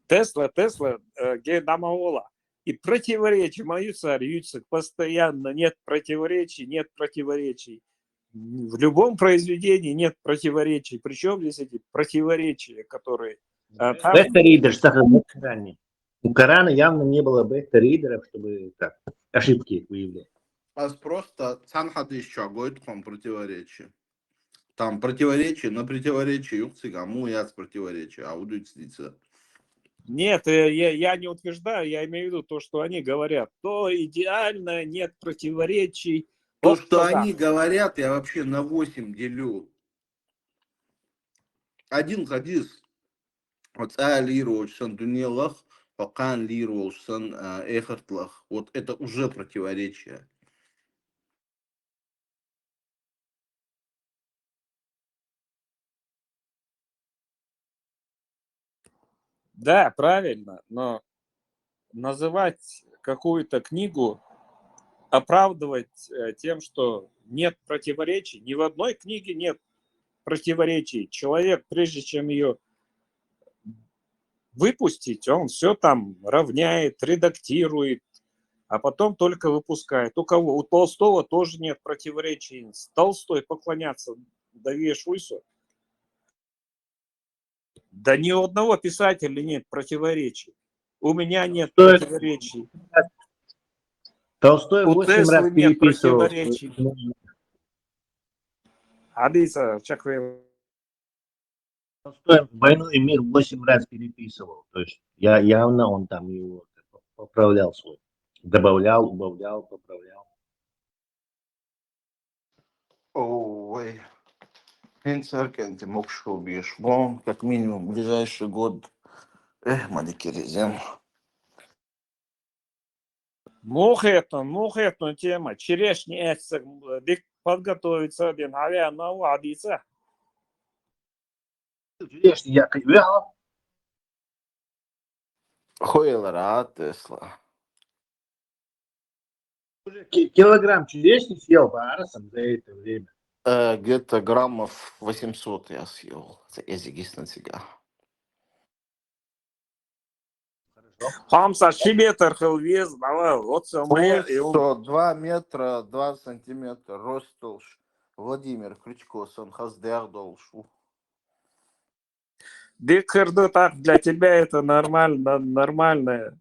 Тесла, Тесла, э, ге дама ола. И противоречия, мою царь, Юцик, постоянно нет противоречий, нет противоречий. В любом произведении нет противоречий. Причём здесь эти противоречия, которые, а, там... Бета-ридер, что в Коране. У Корана явно не было бета-ридеров, чтобы так, ошибки выявлять. Ас просто цхьана хьадисчохь гойту хьуна противоречие. Там противоречие на противоречие юха цигахь, муха яц противоречие, а удуьйцу дица. Нет, э, я, я не утверждаю, я имею в виду то, что они говорят, то идеально, нет противоречий. То, что они говорят, я вообще на восемь делю. Один хьадис, хьо цӀа лийр волчу санна дуьненах, хьо кхана лийр волчу санна, а, эхартах. Вот это уже противоречие. Да, правильно, но называть какую-то книгу, оправдывать, э, тем, что нет противоречий, ни в одной книге нет противоречий. Человек, прежде чем её выпустить, он всё там равняет, редактирует, а потом только выпускает. У кого? У Толстого тоже нет противоречий. Толстой поклоняться довеш вуй со? Да ни у одного писателя нет противоречий. У меня нет противоречий. Толстой восемь раз переписывал. Хьадиса, чекх вай. Толстой «Войну и мир» восемь раз переписывал. То есть я, явно он там его поправлял свой. Добавлял, убавлял, поправлял. Ой. Хин церквен ти мукшул биш. Бон, как минимум, ближайший год. Эх, мадикеризем. Мухетон, мухетон тема. Черешни эцсек, дик подготовиться, дин, авиа, на, адица. Черешни я кайвеа. Хойлара, Тесла. Уже ки- килограмм черешни съел барасом за это время. Э, где-то граммов восемьсот я съел. Это эзигис на тебя. Хамса ши метр хил вес, давай, вот всё, моя, и он Что, два метра, два сантиметра рост долж. Владимир Крючко, сон хаздер долж. Дикерду так, для тебя это нормально, нормальное.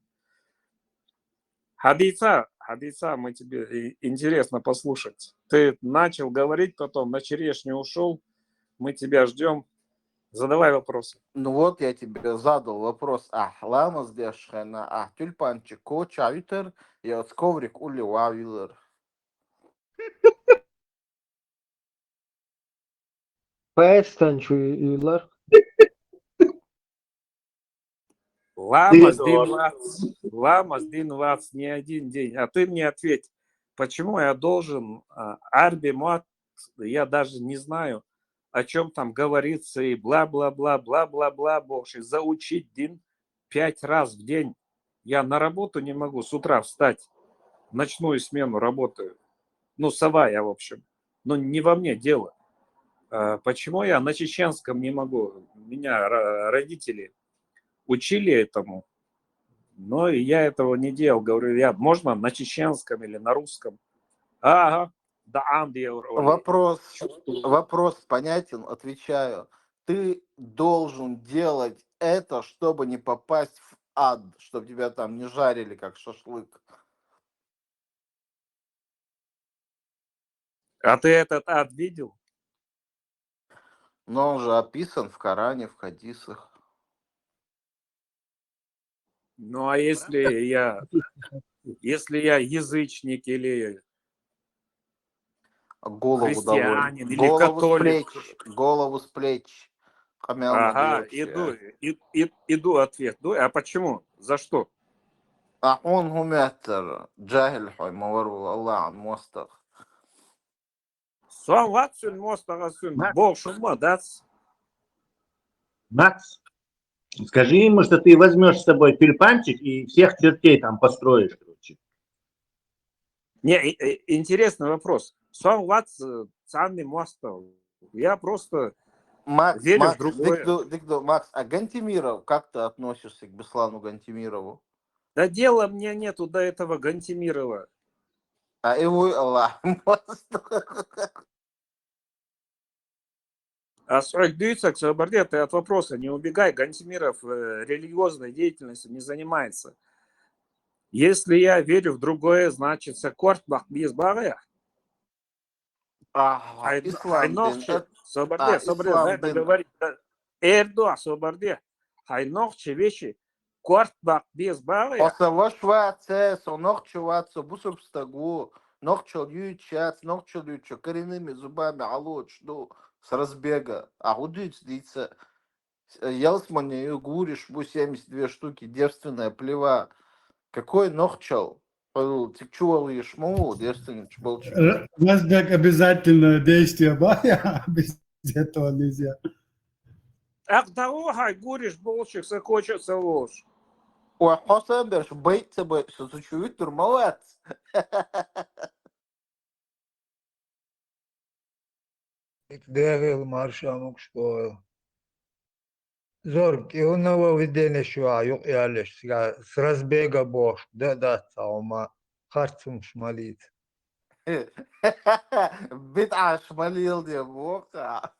Хадица, Хадица, мы тебе и- интересно послушать. Ты начал говорить, потом на черешню ушел. Мы тебя ждем. Задавай вопросы. Ну вот я тебе задал вопрос. А, ламаз дешхена, а, тюльпанчик коча витер, я вот коврик ули вавилер. Пэстэн чу юлар. Ламаз Ты дин вац, ламаз дин вац не один день. А ты мне ответь, почему я должен, а, арби мат, я даже не знаю, о чем там говорится, и бла-бла-бла, бла-бла-бла, больше заучить дин пять раз в день. Я на работу не могу с утра встать, в ночную смену работаю. Ну, сова я, в общем. Ну, не во мне дело. А, почему я на чеченском не могу? Меня ро- родители учили этому, но я этого не делал. Говорю, я, можно на чеченском или на русском? Ага, да, Анди. Вопрос, вопрос понятен, отвечаю. Ты должен делать это, чтобы не попасть в ад, чтобы тебя там не жарили, как шашлык. А ты этот ад видел? Но он же описан в Коране, в хадисах. Ну, а если я, если я язычник или Голову христианин, довольно. Или Голову с католик? Плеч. Голову с плеч. Камял Ага, надеюсь, иду, э. и- и- иду ответ. Ну, а почему? За что? А он гуметтер, джахил хой, маварул Аллах, мостах. Сон ватсун, мостагасун, Макс. Бог шума, да? Макс, скажи ему, что ты возьмешь с собой тюльпанчик и всех чертей там построишь, короче. Не, и- и- интересный вопрос. Сон ватс, э, цанный мостаг. Я просто Макс, Верю в Макс, другое. Дикду, Дикду, Макс, а Гантимиров, как ты относишься к Беслану Гантимирову? Да дела мне нету до этого Гантимирова. А его Аллах. А срок дюйцак, Сабарде, ты от вопроса не убегай. Гантимиров э, религиозной деятельностью не занимается. Если я верю в другое, значит, сакварт бах без барая. А, Хай ислам дин, нохче, э, Сабарде, а, Сабарде, ислам дай дин. Договорить. Да. Эрдуа, Сабарде. Хай нохче вещи, кварт бах без барая. Оса ваш ваце, со нохче ваце, бусуп стагу, нохчел ючац, нохчел юча, коренными зубами алоч, ну, с разбега. А гудыц дица. Ялсмане гуриш бу семьдесят две штуки, девственная плева. Какой нохчел? Тик чувал ешму, девственный чболчик. Р- Разбег обязательное действие, ба, я без этого нельзя. Ах, да, о, хай гуриш болчик, сакоча салош. Ой, хоса берш, бейт се бейт, со сучуют турмалац. Ик дегил маршамук школа. Зорг, и у нововведение шуа, юк ялеш, с разбега бош, да, да, цаума, харцум шмалит. Бит аш малил де бока.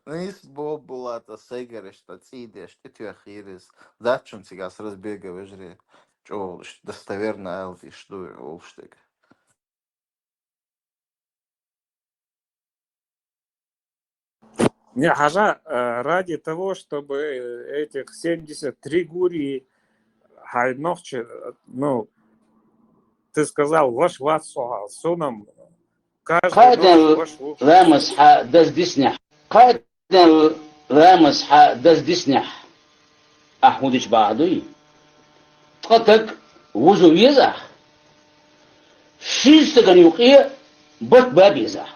Нис бо булата сегереш, та цидеш, ты твехирис. Датчун цигас разбега вежре. Чо, достоверно, эл, ты что, олштег. Не, хажа, э, ради того, чтобы э, этих семьдесят три гурии, хай нохче, э, ну, ты сказал, ваш ватсо, суном, каждый Хайден нохче ваш вух. Ламас ха дас дисня. Кхаъ, ламаз хьа даздиснехь, ахь хӀун дича бахьа дуй? Ткъа таг вузу веза ахь? Шиз стагана юкъе бат ба беза ахь?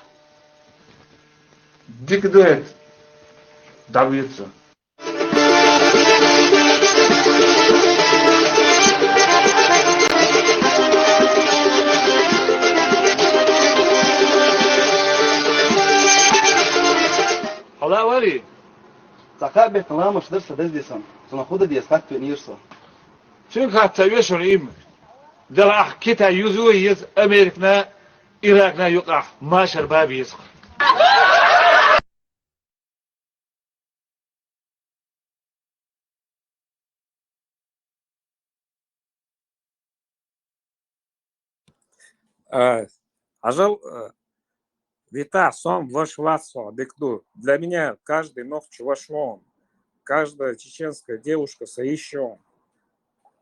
Дика ду хӀета. ДӀавоьду со. Хьала вари? Цхьа кхаъ бетта ламаз дар са деза десана. Цунах хӀун дан деза хатта веанера со. Цуьнга хатта вешура имма. Дала ахь Китай юзо еза Американа, Иракана юкъахь машар ба беза. А, Хьажал, а, витахь сом ваш вац хьо, дика ду. Для меня каждый нохчи ваш вон. Каждая чеченская девушка свои щён.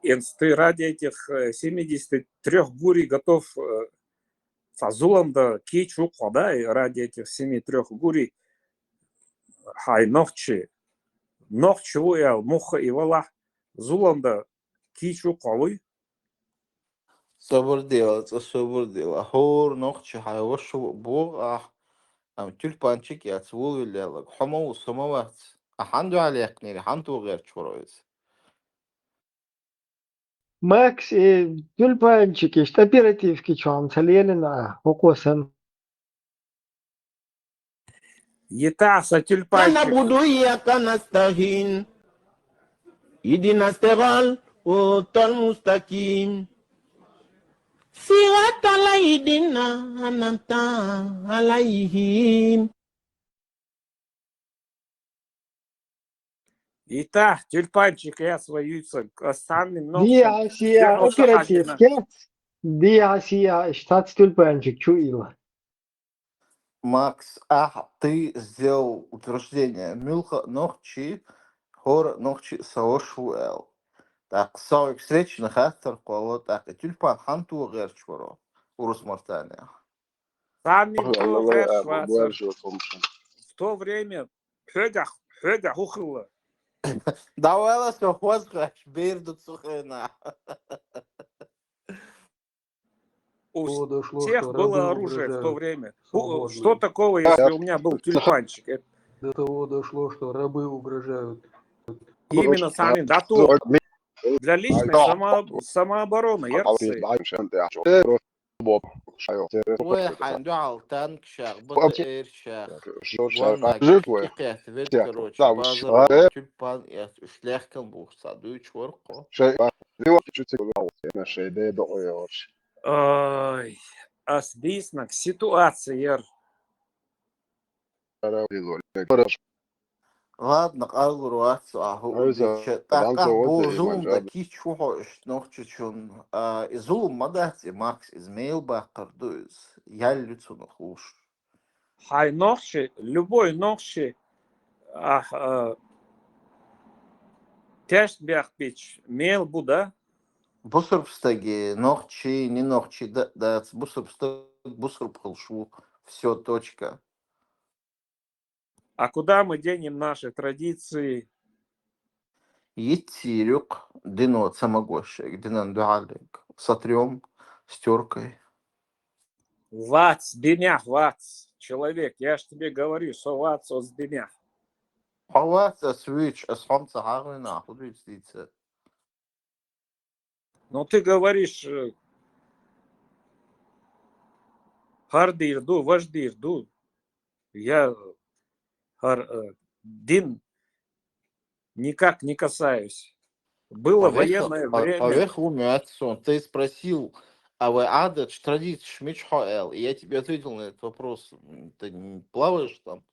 Инс, ты ради этих, э, семидесяти трёх гурий готов, э, цхьа зулам дан кийча ву хьо, да, и ради этих семи трёх гурий хьайн нохчи. Нохчи ву аьлла, муха и валахь, зулам дан кийча ву хьо, вуй? Собар де, цӀа собар де. ХӀора нохчи хьайн ваша ву боху ахь, амма тюльпанчик яц вулвеллалаг. Хьо ма ву, со ма вац. Ахь хьан дуьхьал яьккхинера, хьан тӀе гӀерташ вара иза? Макс, э, тюльпанчик, иштта оперативки чохь ца лелина, хӀокхо санна. Йита са тюльпанчик. نعبد وإياك نستعين. اهدنا الصراط المستقيم. صراط الذين أنعمت عليهم. Йита, тюльпанчик яц вай юьйцург, ас цхьанна нохчашна Ди Хьасия, первого оперативки. Ди Хьасия, иштта тюльпанчик чу ила. Макс, ахь, ты сделал утверждение. Муьлхха а нохчи, хӀора нохчи са ваша ву аьлла. ТӀаккха со хьоьга встречный хаттар кхолла, тӀаккха и тюльпан хьан тӀе гӀерташ вара Урус-Мартанехь? Цхьанна тӀе гӀерташ вацара. В то время хьоьгахь, хьоьгахь хӀун хилла? ДӀавала со хоза гӀерташ, бер ду цу хенахь. У всех было оружие в то время. Что такого, если у меня был тюльпанчик? Это До того дошло, что рабы угрожают. Именно, Санин, да, то для личной само-, самообороны, я. Вай хьайн дуьхьал танкашах, БТРшах, ваннакашка тӀекхетта вед, короче, базар, тюльпан эцна, уьш лехкан бухуш ца дуьйцуш вара кхо. Ай, ас дийцинарг ситуация яра. Ладно, къайлур вац, ахьа хӀу дича, тӀаккха бо зулам дан кийча ву хьо иштта нохчичунна. А, и зулам ма дац и, Макс, иза мел баккхар ду иза. Ял ю цунах луш. Хьайн нохчи, любой нохчи, ахь, а, тешнабехбича мел бу, да? Бусурба стаге, нохчи, не нохчи, да, дац, бусурба стаг бусурба хуьлуш ву. Всё, точка. А куда мы денем наши традиции? Йиццийр юкъ дино ца магош шайга, динан дуьхьал юкъ. Сотрём стёркой. Вац, динехь вац, человек, я ж тебе говорю, со вац оцу динехь. Хьо вац ас вуьйцуш, ас хьо-м ца хьахийна, хӀун дуьйцу дийца? Ну, ты говоришь, э, хӀара дийр ду, важа дийр ду. Я хӀара, э, дин никак не касаюсь. Было военное время. Хьо веха ву моьтту суна. Ты спросил, а вай Ӏадаташ, традицеш мича хьо аьлла. И я тебе ответил на этот вопрос. М, ты не плаваешь там?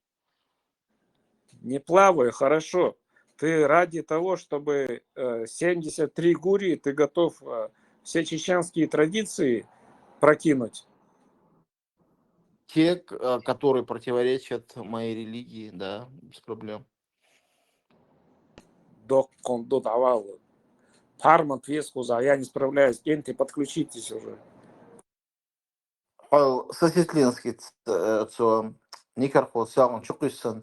Не плаваю, хорошо. Ты ради того, чтобы, э, семьдесят три гурии, ты готов, э, все чеченские традиции прокинуть? Те, к-, э, которые противоречат моей религии, да, без проблем. Доккхун ду дӀавала. Пармант вес хуза, я не справляюсь. Кенти, подключитесь уже. Хьо сосетлинский ц-, э, цо никархо сагӀан чу кхуьссана,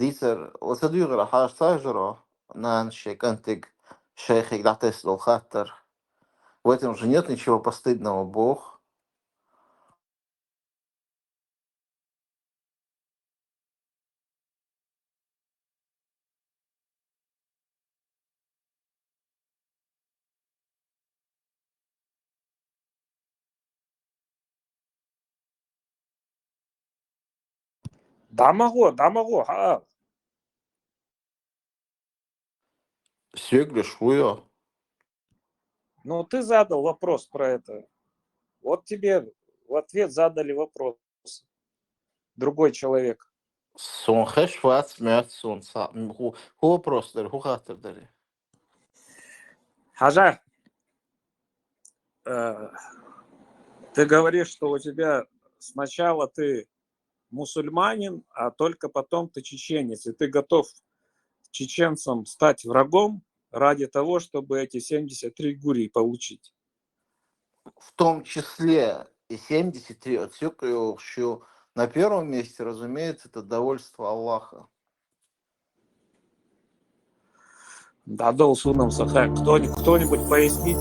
Дийцар, ва ца дуьйгӀира хьажа ца хьежаро, нана шен кӀантиг, шайхиг дӀатесса долу хаттар. В этом же нет ничего постыдного, боху. ДӀа ма гӀо, дӀа ма гӀо, хьаа. Соьга леш вуй хьо. Ну, ты задал вопрос про это. Вот тебе в ответ задали вопрос. Другой человек. Суна хезаш вац, моьтту суна цхьаъ. ХӀу, хӀу вопрос дара, хӀу хаттар дара? Хьажа, э, ты говоришь, что у тебя сначала ты мусульманин, а только потом ты чеченец, и ты готов чеченцам стать врагом ради того, чтобы эти семьдесят три гурии получить. В том числе и семьдесят три отсюда, и ещё на первом месте, разумеется, это довольство Аллаха. Да, дол сунам сахай. Кто-нибудь, кто-нибудь пояснить?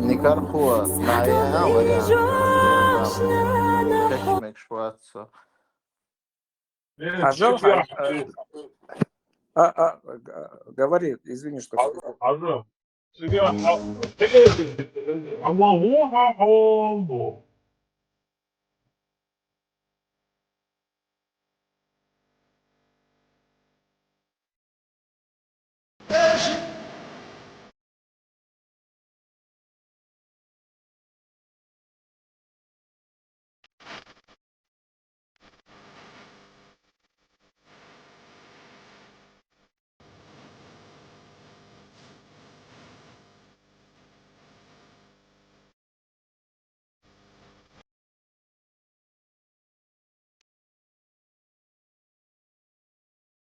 Никархо, наверное, вариант. Кечмек шваца. А жаль, а, а, а, г- говори, извини, что... Хьажа. Цига, а, а ма гӀо хьо хьо бо.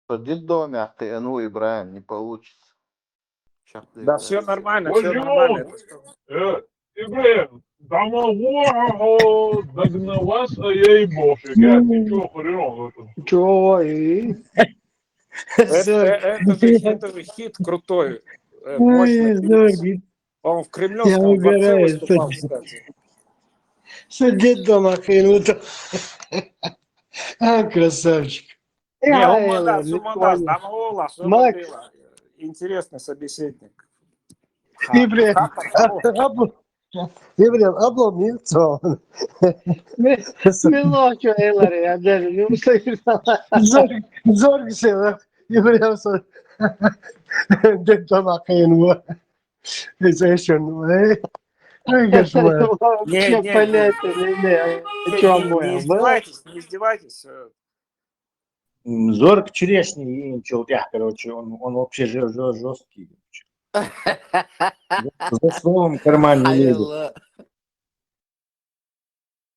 По детдоме кхиъна ву Ибрахим, не получится. Да, все нормально, все нормально. Э, Ибрахим, дӀа ма гӀо хьо хьо, дагна вас а ей боху, шега, ты чё, хрен, Чё, и? Это, это же, это же хит крутой, э, мощный. Он в Кремлевском дворце выступал, кстати. Со детдома кхиъна ву. А, красавчик. Не, он молодец, он молодец, там Ола, Мак. Интересный собеседник. Ибрахим, Ибрахим, обломился он. Милочо Элари, я даже не услышал. Зорг, зорг села. Ибрахим, со детдома кхиъна ву. Иза эшен ву. Ой, кошмар. Не, не, не, не издевайтесь, не издевайтесь. Зорг черешни йиъначул тӀехь, короче, он, он вообще жё- жё- жёсткий. За словом в карман не лезет.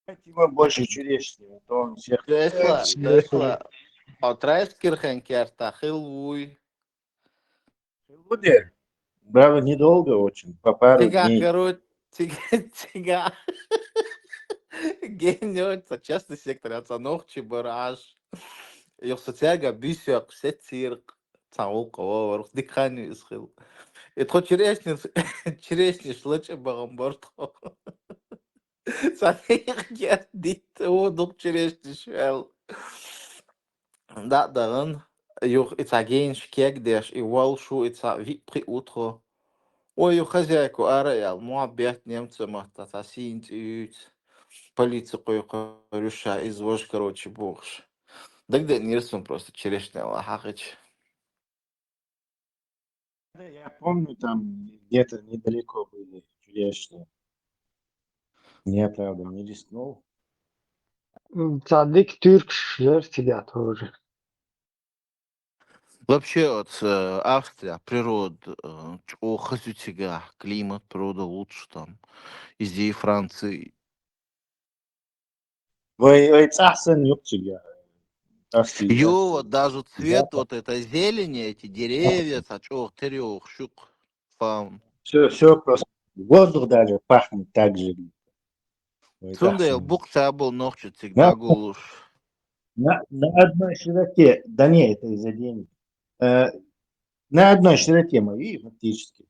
Дайте ему больше черешни, а то он всех... Тесла, Тесла. А Трайскирхен керта хилла вуй. Правда, недолго очень, по пару дней. Короче, цига, цига. Генёй, ца частный сектор, ца нохчи бараш. Йохса цаьрга бисёк, сецирк, ца гӀулкъа воварх, дикхани иза хилла. И тхо черешниш, черешниш лача багӀан бар тхо. Ца дийх гердит, о, дукха черешниш ваьлла. ДӀа а дахана, юха и цхьа генаш кегдеш, и воллуш ву, и цхьа виъ-пхиъ ву тхо. Ой, юха хозяйка ара а яьлла, мохь бетта немцо матта, цхьа сийна цӀе юьйцу. Полици кхойкхур ю ша, иза важа, короче, бохуш. Дагадеанера суна просто черешнелла хьахича. Я помню, там где-то недалеко были черешни. Я, правда, не рискнул. м, цхьа дика туьркаш яра цигахь тоже. Вообще, вот, э, Австрия, природа, э, чӀогӀа хаза ю цигахь, климат, природа лучше там. Из Франции. Вай, вай цӀахь санна юкъ чуьга. Австрия. Ё, вот даже цвет, запах, вот этой зелени, эти деревья, цхьа чӀогӀа тера йогӀуш ю-кх, фаун. Всё, всё просто. Воздух даже пахнет так же. Вай цӀахь санна. Цундела букъ цхьа болу нохчий цига дӀагуллуш. На, на одной широте. Да не, это из-за денег. Э, на одной широте мы, и фактически,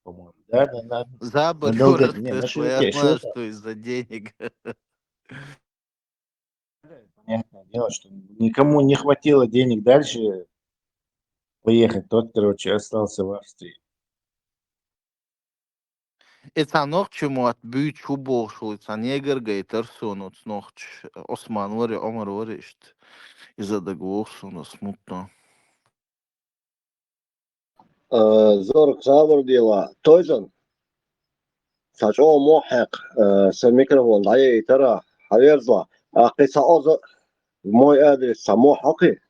по-моему. Да, да, на, на долготе. Не, на широте, я знаю, что из-за денег. Понятное дело, что никому не хватило денег дальше поехать. Тот, короче, остался в Австрии. И цхьа нохчи мотт буьйцуш ву бохуш волу, и цхьа негар гайтара суна оцу нохчаша, Осман вара, Ӏумар вара иштта. Иза дагавогӀу суна смутно. Э, Зорг, Забардиева, Тойзан. Цхьа чӀогӀа мохь хьекха, э, сан микрофон дӀаяйтара, хьаверзла. Ахкхи цхьа оза, мой адрес цхьа мохь хьокхи.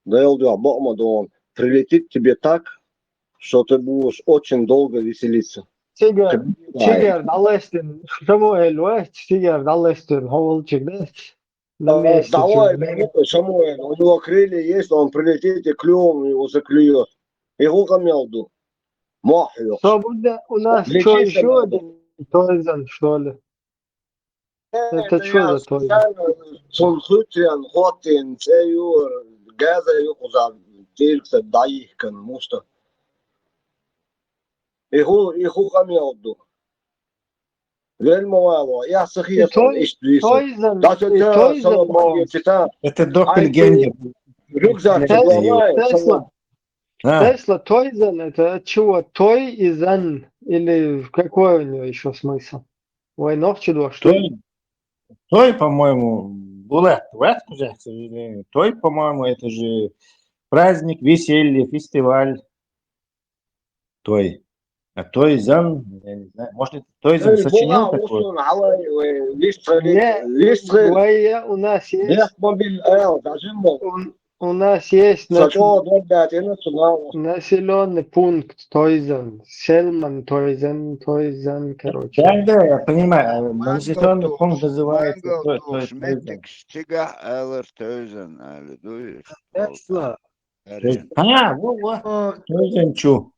Делан дуьхьа бакъ ма ду, прилетит тебе так, что ты будешь очень долго веселиться. Цигара, цигара дӀалаьцна, Шамуэл вац, цигара дӀалаьцна, хьо волчуьнга дац. На месте давай, чё, ну, Шамуэл, у него крылья есть, он прилетит и клювом его заклюет. И хӀун къамел ду? Мохь ю. Свобода, у нас чё, ещё один Тойзан, что ли? Это чё за Тойзан? Цун хуьттаренна хӀоттийна цӀе ю, газа ю кхуза, диркса дӀайихкина, муста. И хӀу, и хӀу къамел ду? Вел ма вало, я сахия сон ишт виса. Тойзан, да, это Тойзан, сама магия чита. Это доппельгенгер. Рюкзак Тесла, Тесла. А. Тесла, Тойзан, это от чего? Той и зан? Или какой у него ещё смысл? Вай нохчи дош, что ли? Той, той, по-моему, Булат, Ват, к сожалению. Той, по-моему, это же праздник, веселье, фестиваль. Той. А Тойзан, я не знаю, может, это Тойзан сочинил такое? Не, вай, у нас есть, у, у нас есть нас-, населённый пункт Тойзан, Селман Тойзан, Тойзан, короче. Да, да, я понимаю, а населённый пункт называется Той-, Той-, Тойзан. Тесла. А, во, во. Тойзан чу.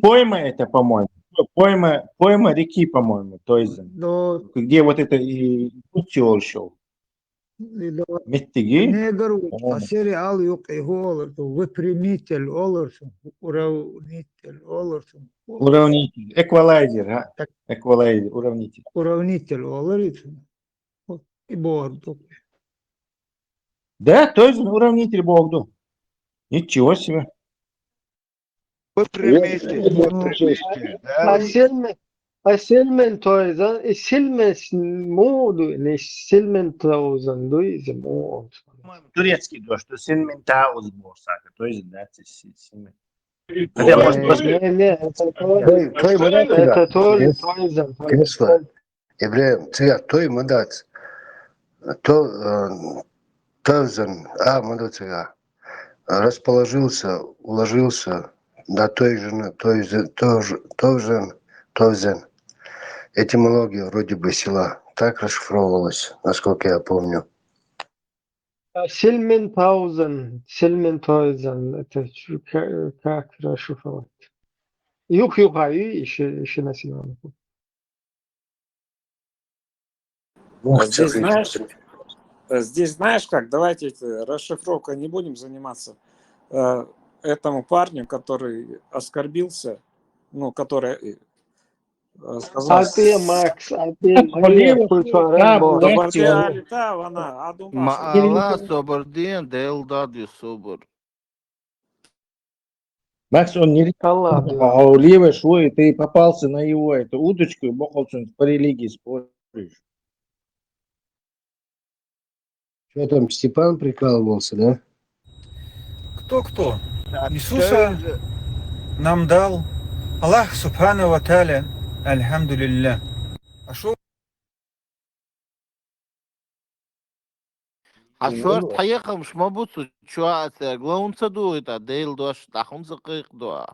Пойма это, по-моему. Пойма, пойма реки, по-моему, Тойзан. Где вот это и устье олуш йолу. Меттиги? Негр ву, а сериал юкъе хӀу олур ду, выпрямитель олур ду, уравнитель олур ду. Уравнитель, эквалайзер, а? Так. Эквалайзер, уравнитель. Уравнитель олур ду. И бохург ду. Да, Тойзан уравнитель бохург ду. Ничего себе. Вы примите, вы примите, да? А Сельмен, а Сельмен Тойзан, и Сельмен с-, муха ду, не Сельмен Тойзан ду, иза муха. Турецкий ду, что Сельмен Тауз боху сага, Тойзан, да, это Се-, Сельмен. Хотя, может, не, не, это Той-, Той-, это Тойзан, Тойзан. Ибрахим, цигахь Той ма дац. То-, э, Тойзан, а, ма ду цигахь. Расположился, уложился, да, Тойзан, Тойзан, Тойз-, Тойзан, Тойзан. Этимология вроде бы села так расшифровывалась, насколько я помню. А Сельмен Тойзан, Сельмен Тойзан, это чё, ка-, как расшифровать? Юх-юха ю, ещё, ещё на силу. Здесь, знаешь, э, здесь, знаешь как, давайте это, расшифровкой не будем заниматься. Э, этому парню, который оскорбился, ну, который, э, сказал... А ты, Макс, а ты, Мария, Макс, он не... Макс, он не... Да ладно. А, Лева, что, и ты попался на его эту удочку, и боколцунг по религии споришь. Чё там, Степан прикалывался, да? Кто-кто? Иисуса нам дал Аллах Субхану ва Тааля, альхамдулиллях. А что Ӏа шорта хьехамаш ма бу цу чу а церг. Вай хӀунда ца дугӀуьйту Делан дош, тӀаккха хӀунда ца кхайкхадо Ӏа?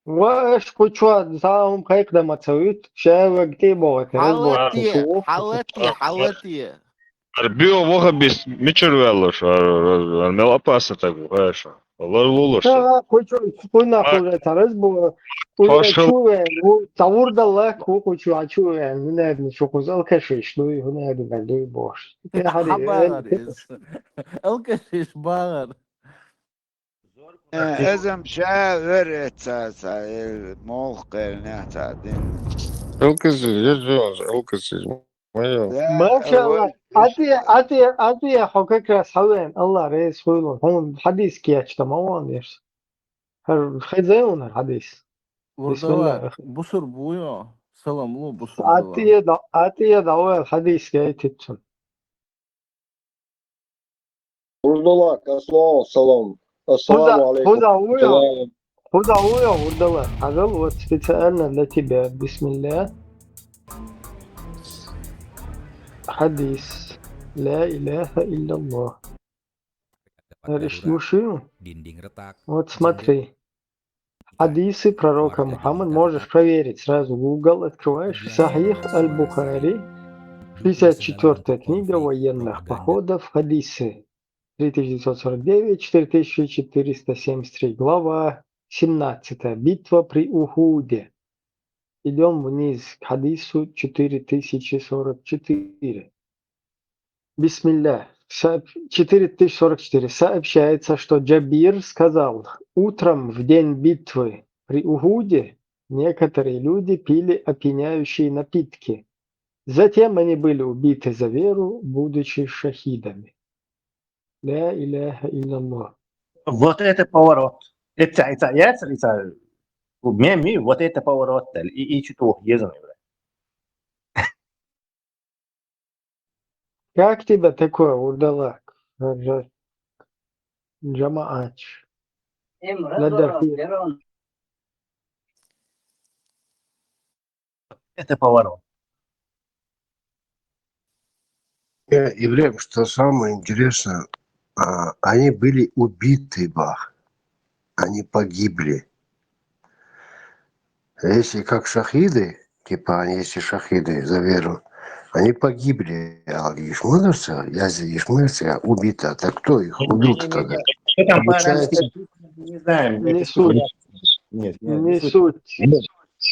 Ва аша кху чу а цхьа а хӀума кхайкхадама ца вуьту, ша вега тӀе а бохуьйту, хьалатте, хьалатте, хьалатте. Ара био вахабис мичара ваьллаш, ара, ара, ара мел опасна таг ву аша. Лар лулаш. Ша кху чу, кху нах уже цхьа раз бу, уже чу вен, ву, цхьа вурдалла, кху, кху чу а чу вен, хӀунда аьлла шу кхуза алкашиш дуй, хӀунда аьлла дуй бохуш. ХьабагӀар иза. Алкашиш багӀар. Э, эзам ша вер эца ца, э, молх кхернех ца дин. Алкашиш, я же, алкашиш. Моё. Да, Машалла. Ой, Атия, Атия, Атия, хьо как раз хьавен, Аллах реза хуйло. Хьун хьадис кечта ма вон ерс. Хар хезай вон хьадис. Урдала, Бисмилла. Бусур буё. Салам лу, бусур буё. Атия да, Атия да, ой, хьадис кечтицун. Урдалак, ассаламу, салам. Ассаламу алейкум. Худа уйо. Салам. Худа уйо, Урдалак. Хьажал, вот специально для тебя. Бисмилля. Хадис. Ля иляха илляллах. Эр иш души? Вот смотри. Хадисы пророка Мухаммад можешь проверить сразу. Google открываешь. Сахих аль-Бухари, шестьдесят четвёртая книга военных походов, хадисы. Три тысячи девятьсот сорок девять, четыре тысячи четыреста семьдесят три, глава семнадцатая. Битва при Ухуде. Идём вниз к хадису четыре тысячи сорок четыре. Бисмилля. Сооб-, четыре тысячи сорок четыре. Сообщается, что Джабир сказал: «Утром в день битвы при Ухуде некоторые люди пили опьяняющие напитки. Затем они были убиты за веру, будучи шахидами». Ля иляха илляллах. Вот это поворот. Это, это, это, это, у меня ми-, вот это поворот, и, и что-то езон, бля. Как тебе такое, Урдалак? Джа-, Джамаач. Ладархи. Это поворот. Э, Ибрагим, что самое интересное, а, они были убиты, бах. Они погибли. Если как шахиды, типа они если шахиды за веру, они погибли, а ишмырцы, если ишмырцы убиты, а так кто их убил тогда? Что там по Получается, арабски? Не знаем. Не суть. Нет, нет, не суть. Нет.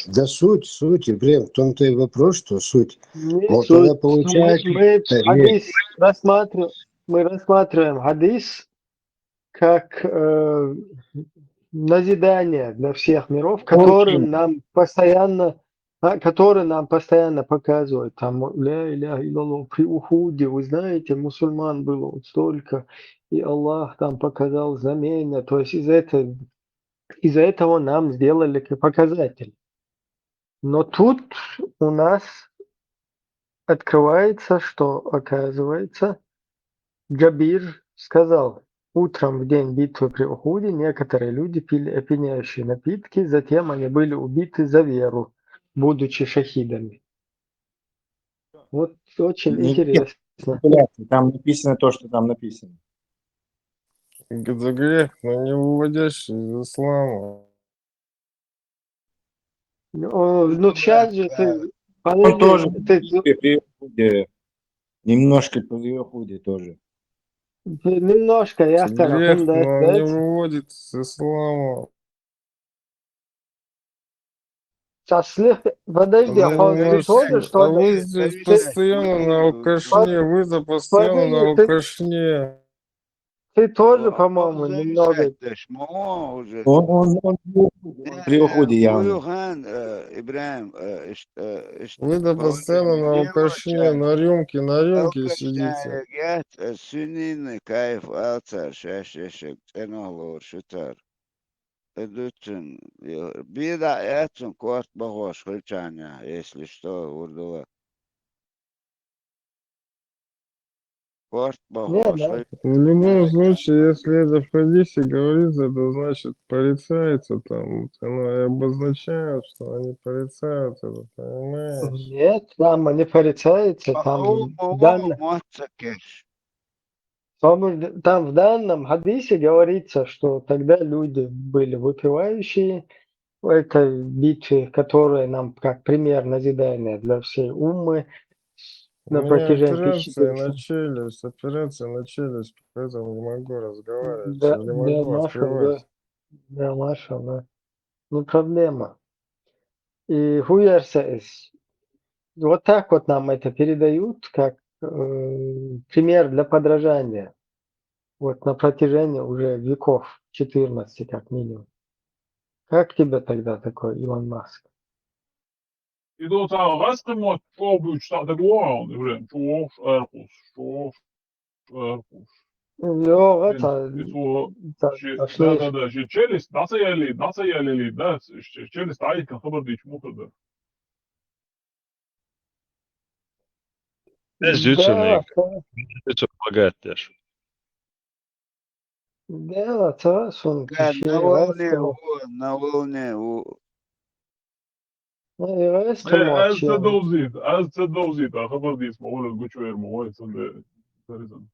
Да суть, суть, Ибрагим, в том-то и вопрос, что суть. Не суть. Вот тогда получается, мы, мы, э, хадис рассматриваем, мы рассматриваем хадис как, э, назидание для всех миров, которым нам постоянно, а, который нам постоянно показывают. Там, ля иляха илляллах, при Ухуде, вы знаете, мусульман было вот столько, и Аллах там показал знамения. То есть из этого, из-за этого нам сделали как показатель. Но тут у нас открывается, что, оказывается, Джабир сказал: «Утром в день битвы при Ухуде некоторые люди пили опьяняющие напитки, затем они были убиты за веру, будучи шахидами». Вот очень интересно. Там написано то, что там написано. Это грех, но не выводящий из ислама. Ну, ну, сейчас же ты, подожди, тоже ты при Ухуде, немножко при Ухуде тоже. Немножко, я скажу. Грех, но не выводит из ислама. Подожди, а ты тоже, что ли? Вы здесь постоянно на алкашне, вы за постоянно на алкашне. Ты тоже, по-моему, немного. Он, он, он при Ухуде явно. Ибрагим, э, иш-, э, иш-, Вы да постоянно на алкашне, на рюмке, на рюмке сидите. Э, суннийный кайф алца, ша, ша, ша, цӀеногӀлур шутар. Э, дуцун, э, бида эцун корт бахош хилчаня, если что, Урдалак. Корт бахош хил- В любом случае, если это в хадисе говорится, это значит порицается там. Вот оно и обозначает, что они порицают это, понимаешь? Нет, там не порицается, там данное. Там, там в данном хадисе говорится, что тогда люди были выпивающие в этой битве, которая нам как пример назидания для всей уммы на У меня протяжении операция на тысячелетий. челюсть, операция на челюсть, поэтому не могу разговаривать, Да, не да, могу Маша, да. открывать. Да, Маша, да. Не проблема. И хуярса эс. Вот так вот нам это передают, как э, пример для подражания. Вот на протяжении уже веков, четырнадцати как минимум. Как тебе тогда такой Илон Маск? Итак, гъаскъимот чӀоагӀа буьйцу цхьаъ дагавогӀу, Ибрахим, чӀоагӀа аркъус, чӀоагӀа аркъус. Йо, Ин, это, и цо да, ши-, а что да, ещё? да, да, ши челюсть, дӀасаяьлли, дӀасаяьлли, да, ши челюсть дӀайихкина хабар дийцча муха дар. Эс зуьйцу Да, нек. что? Зуьйцу багат деш. Да, ца сун Ка-, ши на волне, гъаскъимот. у, на волне, у. Ну, и гъаскъимот Э, аз ца ши. довзийта, аз ца довзийта, хабар дийца ма валар гучувер ма вай, цунда заризан.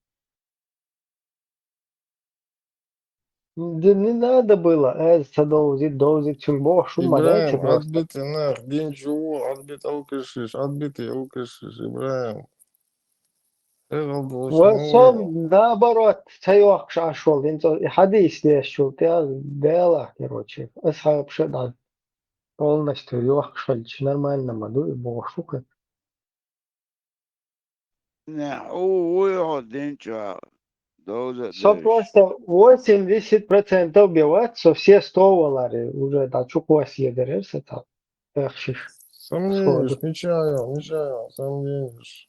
Да не надо было, э, ца довзийта, довзийта, цун боху шу ма дай ца Ибрахим, просто. отбитый нах, дин чу ву, отбит алкашиш, отбитый алкашиш, Ибрахим. Эгъалдолаш Вот новый. сом, наоборот, ца йохкуш Ӏаш волу, хӀинца и хьадис дешчул тӀе, Дела, короче, асхьаб ша дан. Полностью йохкуш хилча, нормально ма ду, и боху шу-кх. Не, у, у йоху дин чу довза Со дерш. просто восемьдесят процентов бе вац, со все сто валаре, уже да чу кхоссе дерер са там. Эх, шиш. Сомнениеш, ничего, ничего, сомнениеш.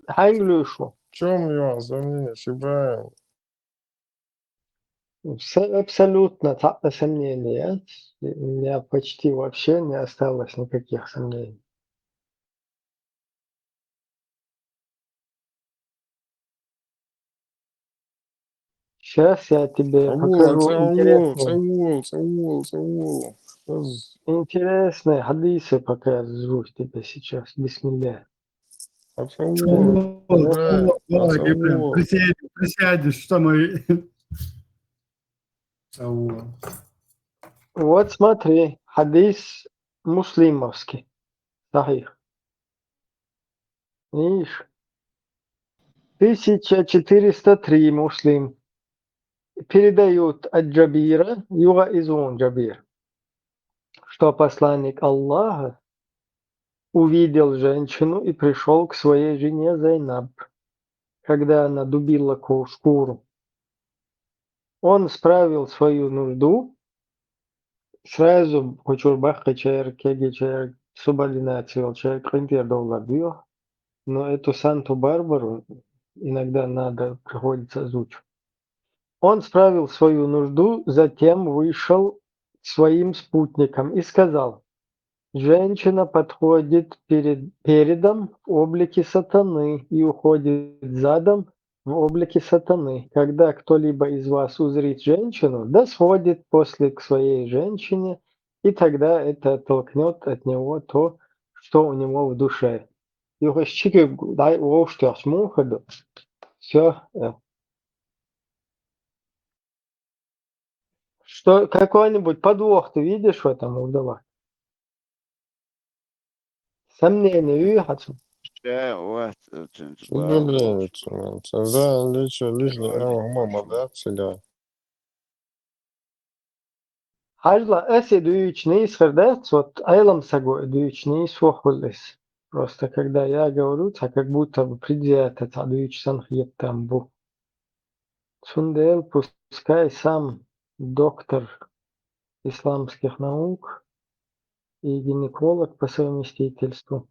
Хьаьнга луьйш ву? Чом ю сомнениеш, Ибрахим? С-, абсолютно цхьаъ сомнение яц. У меня почти вообще не осталось никаких сомнений. Сейчас я тебе Ца ву, покажу ца ву, ца интересные, ву, ца ву, ца ву. Сейчас. Интересные хадисы покажу тебе сейчас. Бисмилля. А ца ву, О, Ибрахим, о, а ца Ибрахим, ву. присядь, присядешь, что мы... Ца ву. Вот смотри, хадис муслимовский. Сахих. Видишь? Тысяча четыреста три Муслим. Передают от Джабира, юха из ву Джабир, что посланник Аллаха увидел женщину и пришёл к своей жене Зайнаб, когда она дубила ко-, шкуру. Он справил свою нужду, сразу кху чуьра баккхийчаьрга, кегийчаьрга, субординация йолчаьрга къинтӀера довлар доьху, но эту Санту-Барбару иногда надо, приходится озвучивать. Он справил свою нужду, затем вышел к своим спутникам и сказал: «Женщина подходит перед, передом в облике сатаны и уходит задом в облике сатаны. Когда кто-либо из вас узрит женщину, да сходит после к своей женщине, и тогда это оттолкнёт от него то, что у него в душе». Юха иш чики дай вовш тёхча муха ду. Всё, э. Что, какой-нибудь подвох ты видишь в этом, Абдулла? Сомнение ю хьацу? Ша вац оцунца Субординация, да, лично, лично, а, мама, да, всегда. Хьажал, аса и дуьйцу нийса хир дац, вот Ӏелам саго и дуьйцу нийса вохуьллис. Просто когда я говорю, цхьа как будто бы предвзято цхьа дуьйцу санна хетам бу. Цундела пускай сам доктор исламских наук и гинеколог по совместительству.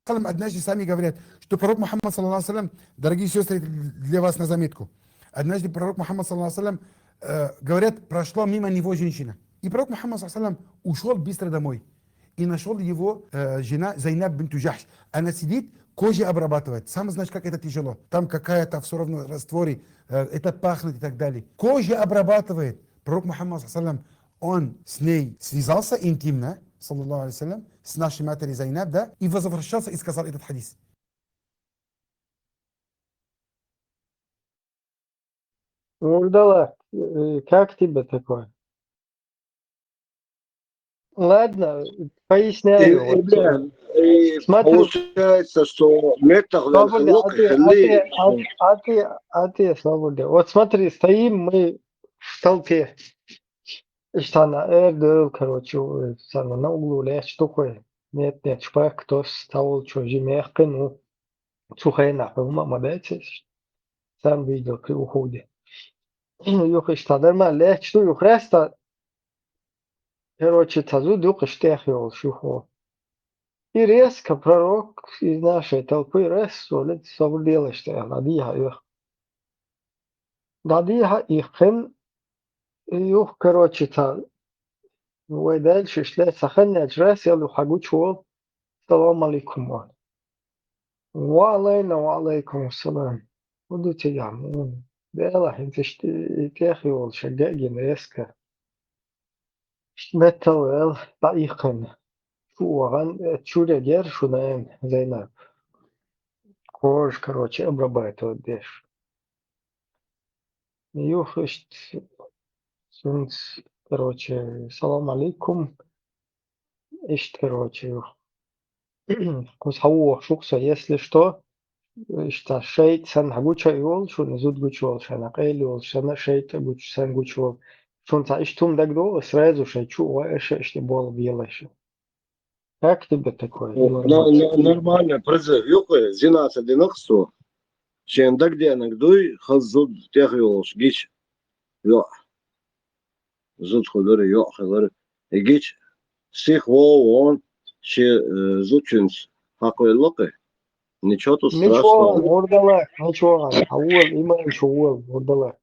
Салам, однажды сами говорят, что пророк Мухаммад, саллаллаху алейхи ва саллям, дорогие сестры, это для вас на заметку. Однажды пророк Мухаммад, саллаллаху алейхи ва саллям, э, говорят, прошла мимо него женщина. И пророк Мухаммад, саллаллаху алейхи ва саллям, ушёл быстро домой. И нашёл его э, жена Зайнаб бинту Джахш. Она сидит, кожа обрабатывает. Сам знаешь, как это тяжело. Там какая-то всё равно растворы, э, это пахнет и так далее. Кожа обрабатывает. Пророк Мухаммад, саллаллаху алейхи ва саллям, он с ней связался интимно, саллаллаху алейхи ва саллям, с нашей матерью Зайнаб, да, и возвращался и сказал этот хадис. Мурдала, э, как тебе такое? Ладно, поясняю. И, вот, бля, э, и смотри, получается, что меттах свобода, а ты, а ты, а, а ты, а ты свобода. Вот смотри, стоим мы в толпе. Иштана эрдел, короче, э, сана на углу лечь такой. Нет, нет, шпак, кто стал, что же мягко, ну, сухая нахуй, мама, дайте. Сам видел, при уходе. Юхиштана, нормально, лечь, ну, юхреста, короче, тазу дюк штех йол, шухо. И резко пророк из нашей толпы раз, солид, собрделась, что я надиха, эх. Надиха, и хен, и юх, короче, та, вай дальше, шле, сахен, я раз, я лухагу чуол, салам алейкум, ван. Ва алейна, ва алейкум салам. Удути, я, м, бела, хин, тишти, и тех йол, шагагин, резко. Меттал вел, таихын. Чуаган, э, чурегер, шунаем, Зайнаб. Кож, короче, обрабатывать деш. Юх, ишт, сунц, короче, салам алейкум. Ишт, короче, юх. Кус хаву шукса, если что, ишта шейт сан хагуча йол, шуна зуд гучвол, шана къел йол, шана шейт гуч, сан гучвол. Шун ца иштум дагдо, сразу шей чу, ва эше иште бол биелаше. Как тебе такое? Ну, Илон на-, Маск? На-, нормально, призыв, юкы, зинаца динаксу. Шен дагденак дуй, хаз зуд тех йолш, гич. Йо. Зуд хулары, йо, хулары. И гич, сих во, вон, ши, э, зучинс, хакой локы. Ничего тут страшного. Ничего, мурдала, ничего, а уол, иман чу уол, мурдала.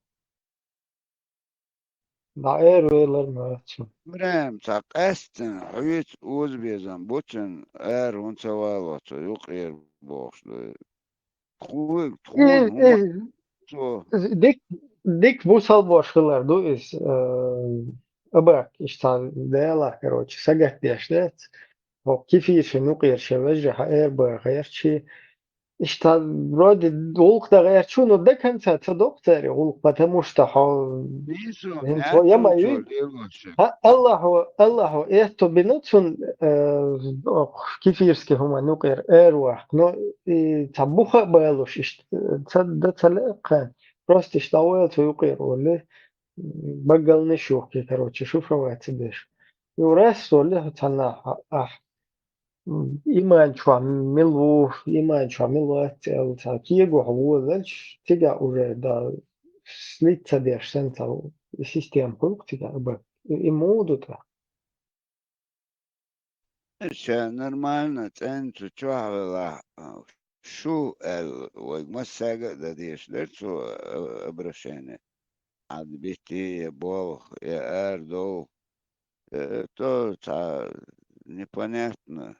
Да, эр велар мацу. Ибрахим, ца къестин, хьуйц уз безам, буцин, эр, вон ца валоцу, юкъер бохш, да. Хуй, хуй, Э, хуй, э, цо. Дик, дик бусал бош хилар ду из, э, абак, ишта дела, короче, сагат деш лец. О, кифи ши нукъер ши вежа, ха эр ба, ха эр чи. Ишта вроде гулх да эр чу, но до конца ца док цари гулх, потому что ха Бису, ин мя то я чу маю. Чу лило ши. Ха, Аллаху, Аллаху, это бинуцун, э, ох, кифирский хума нукъер эр ва. Но и ца буха балуш, ишт, ца да ца ле ка. Просто ишта уэл ца юкъер ули. Багалны шухки, короче, шифровать деш. И урас соли цана, а, а. М, иман чуа милу, иман чуа милу, цел, ца, киего хаву, знаешь, тига уже, да, слиться деш, сен, ца, систем хук, тига, б, и, и моду, та. Ша нормально, цен цу чуа вела, а, шу эл, вай, массага да деш, дер цу, а, обращение. Ад бити, я болх, я эр дол. Э, то ца непонятно.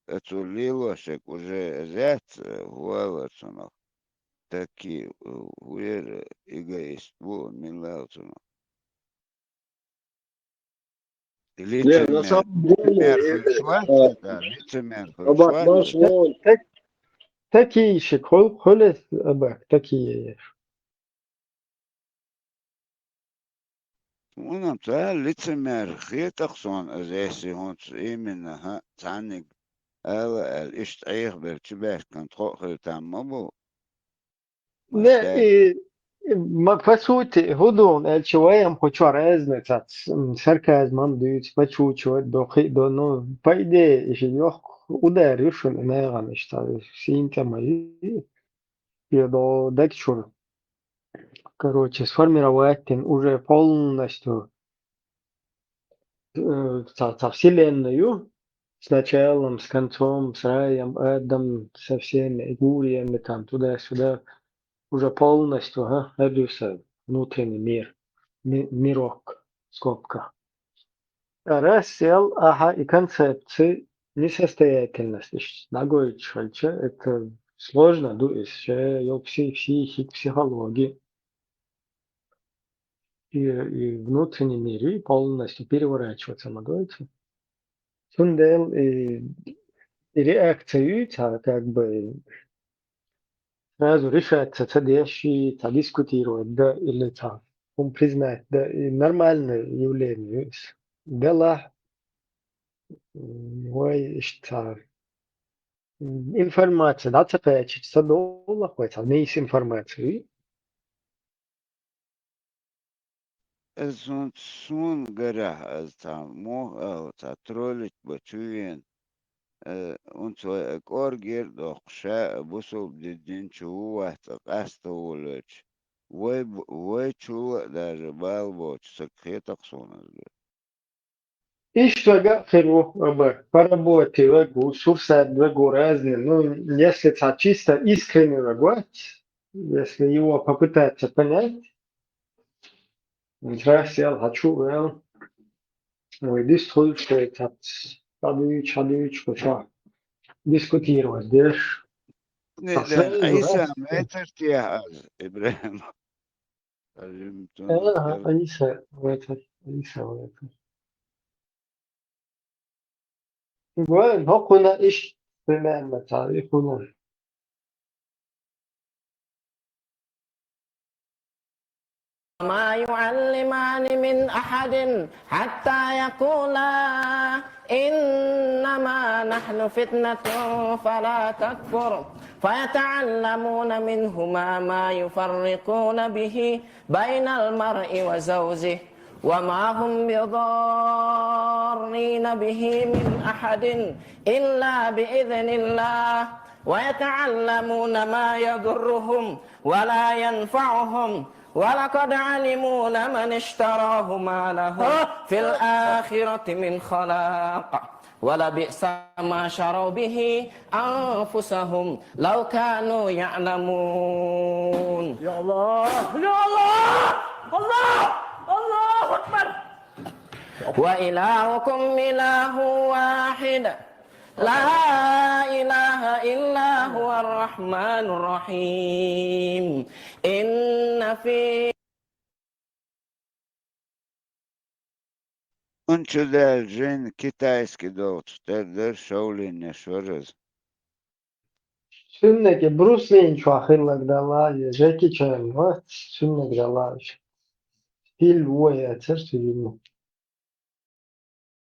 Эцу лилошек уже зец, э, вуэлэр цунах. Таки, э, вуэр эгоист бу, милэл цунах. Не, на самом деле, лицемер, э, хулшва, э, да, лицемер, Абак, хулшва. Маш, вон. Так, такие ещё, хол-, холес, Абак, такие. Унам ца лицемер хетах сон, аз эси хунц именно, ха, цанник, эл, эл, ишт айх бер, чибеш кан тхо хил там мабу. Не, и, и, ма, по сути, худун, эл, чи ваям, хочу разница, ц-, м, сарказмом дают, почучивать, до хи-, до, ну, по идее, ещё лёг удар, юшин, наверное, что, синтема, и, и до декчур. Короче, сформировать тем уже полностью, э, со, со вселенную, с началом, с концом, с раем, адом, со всеми гуриями, там, туда-сюда, уже полностью, ага, родился внутренний мир, ми-, мирок, в скобках. Рассел, ага, и концепции несостоятельности. Ногой чхальча, это сложно, ду, ещё, ё, пси-, психик, психологии. И, и внутренний мир, и полностью переворачиваться могу. Сундел и, и реакцию, ца, как бы, сразу решать ца, ца деш, и ца дискутировать, да, или ца, ум признать, да, и нормальное явление. Дело, м, вай, ишта, м, информация, да, ца печать, ца дола, хвай, ца, не из информации. Из сун-, сун гарахь аз цхьа мух ала, цхьа троллить ба чу вен. Э, унца вай а кӀоргер а доккхуш, ша а бусулба дин чу ву вац а къаста волавелча, вай б-, вай чул а даже бала боцу саг хетакх суна из бер. Иштта вага а хир ву, аба, по работе вага ву, сурсат вага ву, разные. Ну, если ца чисто искренне вага вац, если его попытаться понять, интересно, я хочу, я, ой, дис хуй, что это, подвич, подвич, что дискутировать, деш. Не, да, Айса, метр тия аз, Ибрахим. Ага, Айса, в это, Айса, в это. Гой, но хуна иш, примерно, ца, и хуна. وما يعلمان من أحد حتى يقولا إنما نحن فتنة فلا تكفر فيتعلمون منهما ما يفرقون به بين المرء وزوجه وما هم بضارين به من أحد إلا بإذن الله ويتعلمون ما يضرهم ولا ينفعهم ولقد علموا لمن اشتراه ما له في الآخرة من خلاق ولبئس ما شروا به أنفسهم لو كانوا يعلمون. يا الله، يا الله، الله، الله أكبر. وإلهكم إله واحد لا إله إلا هو الرحمن الرحيم. إن في Унчу даьлла жин китайский долчу тера дара шовлийнеш вара иза. Цуьннеге Брюс Ли чохь хилларг далла, я Джеки Чан вац, цуьннег далла. Стиль ву яцара цуьнан.